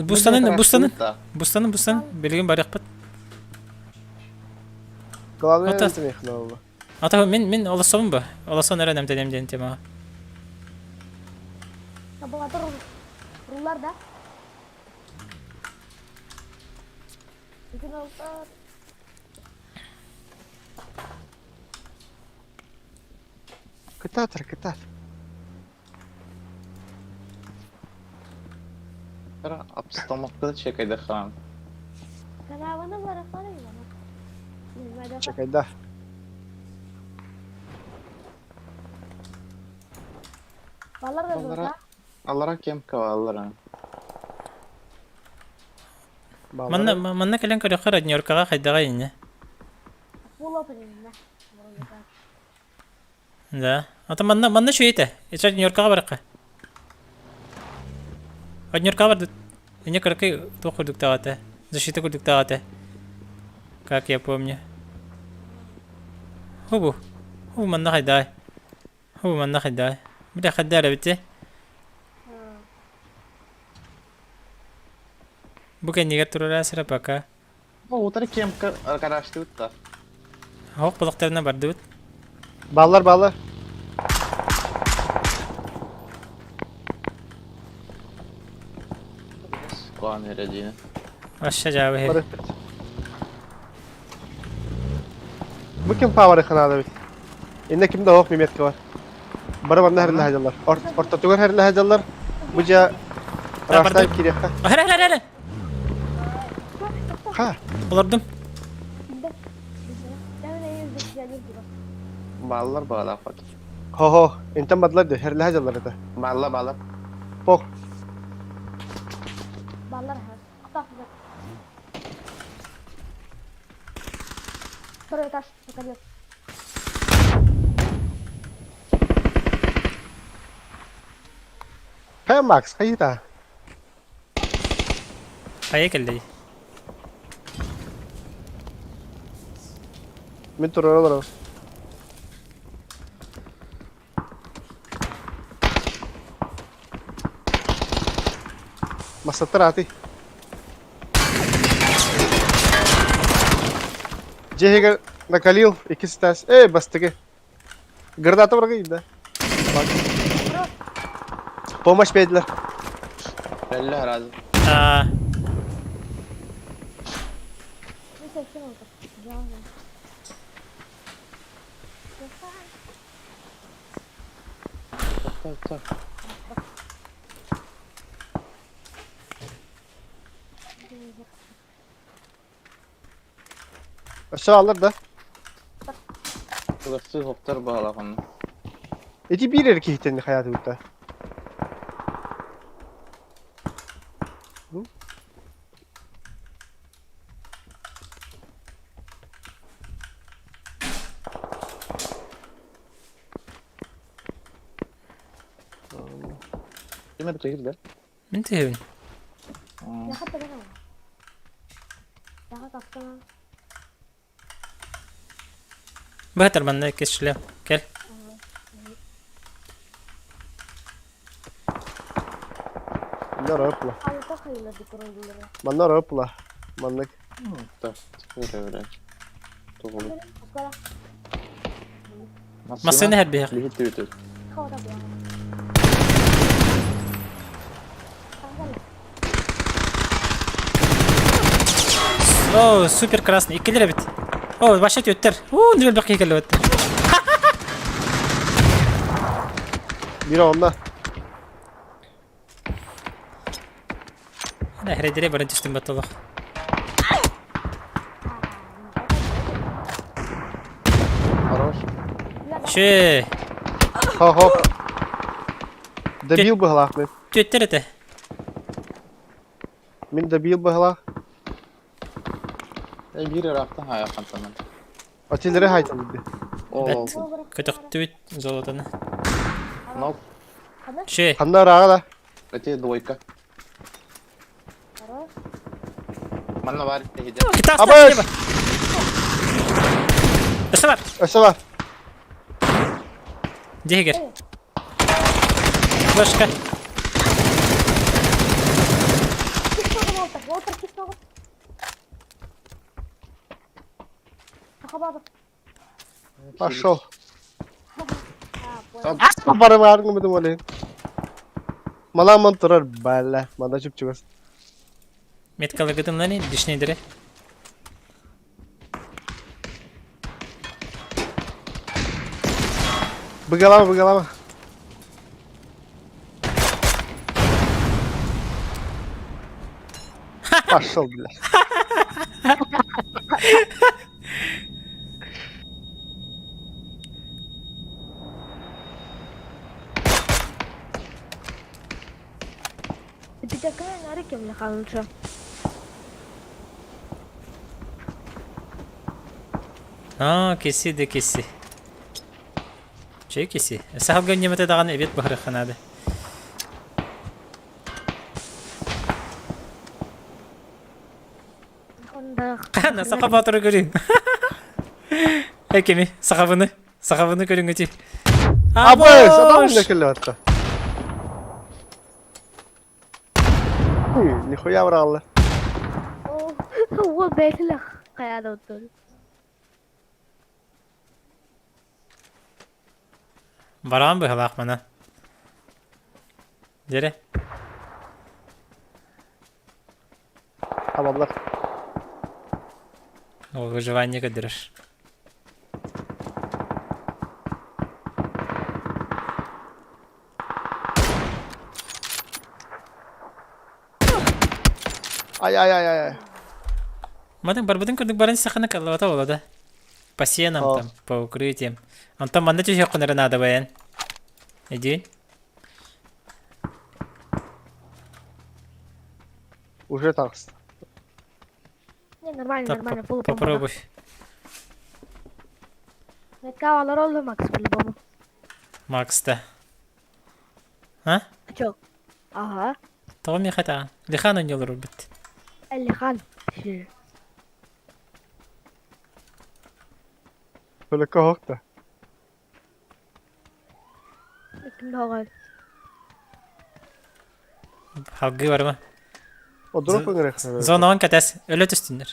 Бустанын, бустанын. Да. Бустанын, бустанын. Билигин барыахпыт. главное Ата. это мехна. Ата мин мин олособун ба. Олосон эрэ эмтэнем диэн тема. Табалатыр Рулар да. Bütün altar. Кытатор, кытат. Обстановка чекай хан. Караваны бар апарайын ана. Чекай, да. Балар да Балара- зурда. Алара кемка алара. Манна манна кэлэн көрөхөр однеркаҕа хайдаҕа инне. Була принна. Да. Ата манна манна үчүгэй Эчэ однеркаҕа барыкка. Однеркаҕа бардыт. Инне кыракый туох курдуктаҕа Защита курдуктаҕа Как я помню. Хубу. Хубу манна хайдай. Хубу манна хайдай. Бля хайдара бите. Бу кэннигэр турара сыра пока. О, утары кемка гаражты утта. Хоқ балықтарына бардыбыт. Баллар, баллар. Куан эредини. Аша жабы. Барык. Бу ким павары ханада бит. Инне кимде ох меметке бар. Бары манна херле хажалар. Орта тугар херле хажалар. Бу жа Да, Растан барды. киреха. Хара хара хара. Ха. Олордум. Баллар баала хот. Хо-хо. Интен бадлар ди херле хажалар это. Балла балла. Пох. Баллар ха. Атак. Второй этаж, наконец. Хэ Макс, хайта. Хайа кэллэй. Мен турар Масаттар ати. Жехегер накалил, икки стас. Эй, бастыгы. Граната врага да. Помощь бердилер. Белле разы. Аа, Ne 80 oldu. Canım. Так, так. Aşağı alır да. Тугасы хоптар баала хонну. Эти бир эркехтен хаят утта. Ким это кирде? мин тыһыбын. Ya hatta ben ama. Daha kaptan. Баһатар манна кесшле. Кел. Манна рапла. Avrupa kayılır bir kurulduları. Манна рапла. Маннык. Так, теперь вряд. Тугулу. Оскара. Массыына хэрбиһэх. Лихит түтү. Kavada bu arada. О, супер красный. Иккилер эбит. О, вообще түөттэр. Уу, не элбэх киһи кэллибэт. Биир онно. Эрэдире баран түстүм батталах. Хорош. Шö. Хо-хо. Добил быһалаах мин. Түөттэр этэ. Мин добил быһалаах. Э, биир ыраахтан хаайа хантанан. Атилери хайтан бит. Ол. Көтөхтүбүт золотоны. Нок. Шö. Ханна ырааҕа да? Эти двойка. Манна бар иһидэ. Абыс! Өссө бар. Өссө бар. Дьиһигэр. Флешка. Пошел. Бары баарыҥ бутум олейин. Маламан турар бала. Мана чүпчүгас. Меткалагытым лани дишнейдере. Быгалама, быгалама. Пошел, бля. Ты такая на реке бляха лучше. А, кеси да кеси. Чэй кеси. Сахалга немете даҕаны эбиэт баһырыахха наада. Хана саха баатыры көрүҥ. Эй кими? Сахабыны. Сахабыны көрүҥ Абыс! Адам не келле Нихуя бралла. Уол бэйэтилэх хайаада оттон. Бараан быһалаах мана. Дьэрэ. Табаллар. Ол выживание көрдөрөр. Ай ай ай ай. Матын барбытын курдук баран саханы каллабата буола да. По стенам там, по укрытиям. Онтон манна түһүөххүн эрэ наада байан. Иди. Уже таҕыста. Не, нормально, Так, нормально, полупомпа. попробуй. Метка олоролло Макс по-любому. Макс да. А? А чё? Ага. Тоҕо миэхэ таҕан? Лихан онньолор бит. Алихан. Көлөккө оһох да. Ким доҕор? Халгыы барыма. Одуруп ыҥырыахсына. Зонаҕын кэтэс, өлө түстүннэр.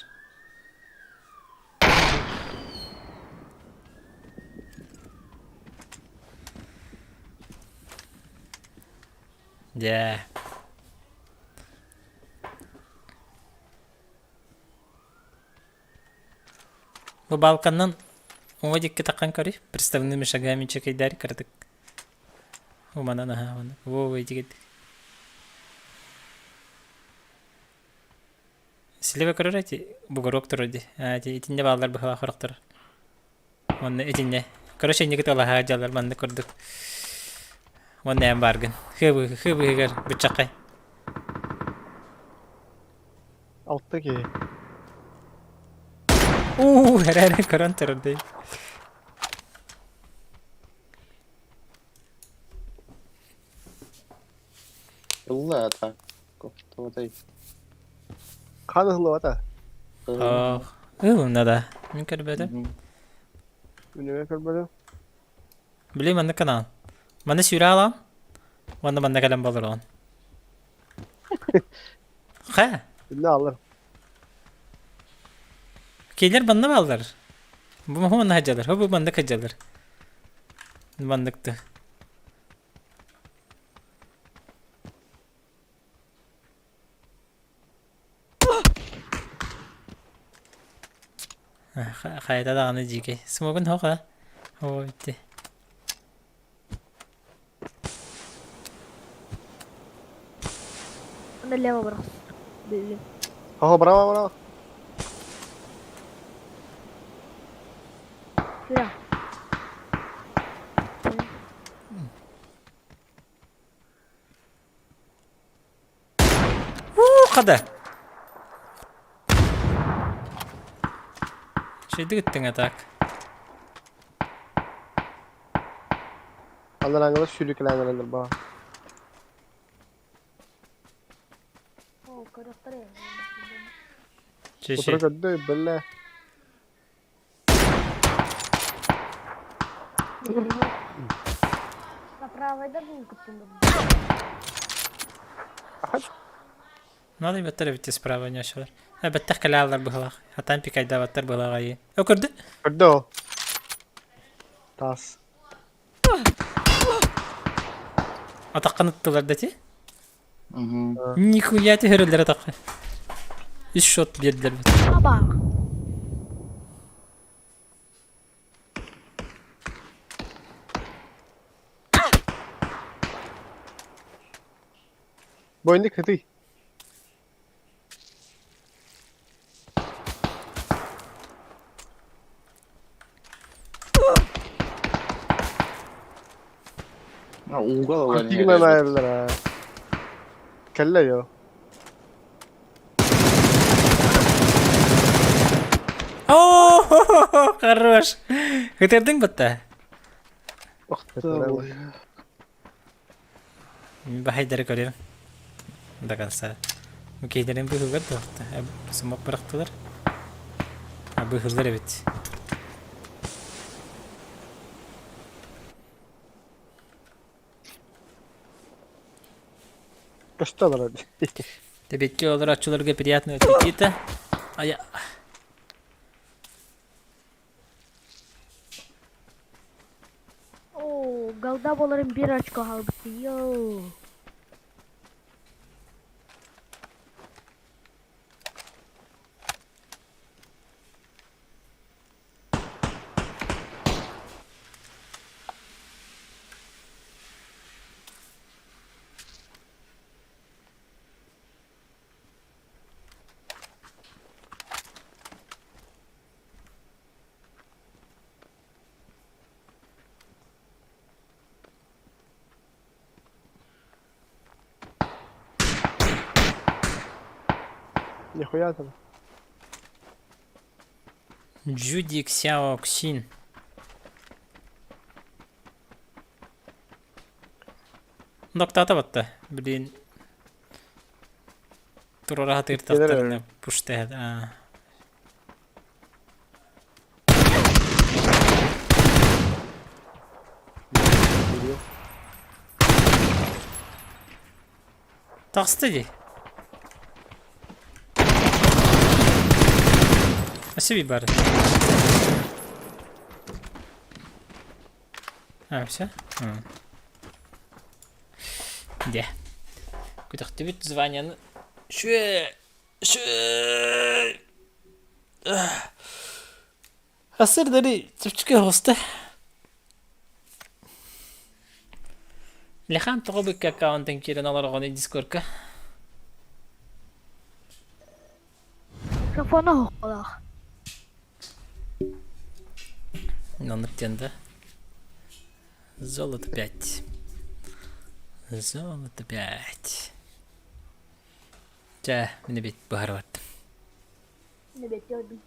Дьэ. Бу балканнан уҥа диэки таххан көрүй, приставными шагами чэкэйдээри кыратык. Уманан аһаа уонна во итигит. Слева көрөр эти бугорок турар дии. Аа ити итиннэ бааллар быһалаах орохтор. Уонна итиннэ. Короче, инники талаһаа дьаллар маннык курдук. Уонна эн бааргын. Хы хы быһыгар быччаккай. Алта киһи. Уу, эрэ көрөн турар дии. Ылла ата. Тоҕотой. Хаан ыһыллыбата. Ох, ылынна да. Мин көрбөтүм. Үнүмэ көрбөтүм. Били маннык канал. Манна сүүрэ аалаам. Уонна манна кэлэн болороон. Хэ? Инне алар. Кийлер манна бааллар. Бу манна сылдьаллар. Бу маннык сылдьаллар. Манныкты. Хайата даҕаны дьиикэй. Смогун хоха. Оо ити. Налево брос. Блин. Ого, браво, браво. Сюда. Уу, хада. Şeydi gittin atak. Аллараңылар сүүрүкэлээн баа. О, көрөктөр. Чэ, Утары чэ. көрдө, бэллэ. Направо да был кыттым. Надо баттар эбит справа не ашылар. Баттах кэлэ быһылах. Хатан пикайдабаттар быһылаҕайы. Өкөрдү. Көрдө ол. Таас. Атаққын ыттылар да ти? Нихуя түһэрэллэр атаққа. Үс шот биэрдилэр. Аба. Бу инник хытый. Ууга ылан Тигнан айыллар аа. Кэллэ yo. О, хорош. Көтөрдүҥ батта. Баһайдары көрүөм. До конца. Кейдерин быһыгар да сымак бырахтылар. А быһыллар эбит. Көстө олорор. Тебекке олороччуларга приятного аппетита. А я... О, голда боларын бир очко албыт. Йоу. Нихуя там. Джуди Ксяо Ксин. Доктата батта. Блин. Турара тыртахтарына пушта. Таҕыста дии. Спасибо, бар. А, все? Де. Көтөхтүбүт званияны. Шүе! Шүе! Асырдары чүпчүкө хоста. Лехан тоҕо быкка аккаунтан киирэн олороҕуный дискорка? Микрофона хоһолоох. Номер диэн да. Золото 5. Золото 5. Чэ, мин эбит быһарбаттым. Небеттердим.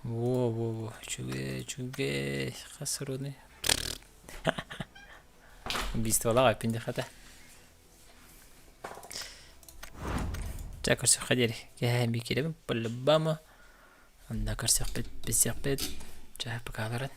Во-во-во, үчүгэй, үчүгэй, хас руны. Убийстволаах эппин хата. Чэ, көрсөххө диэри. Кэһээн киирэбин по-любому. Онно көрсөхпүт, билсиэхпит. Чэ, пока олорон.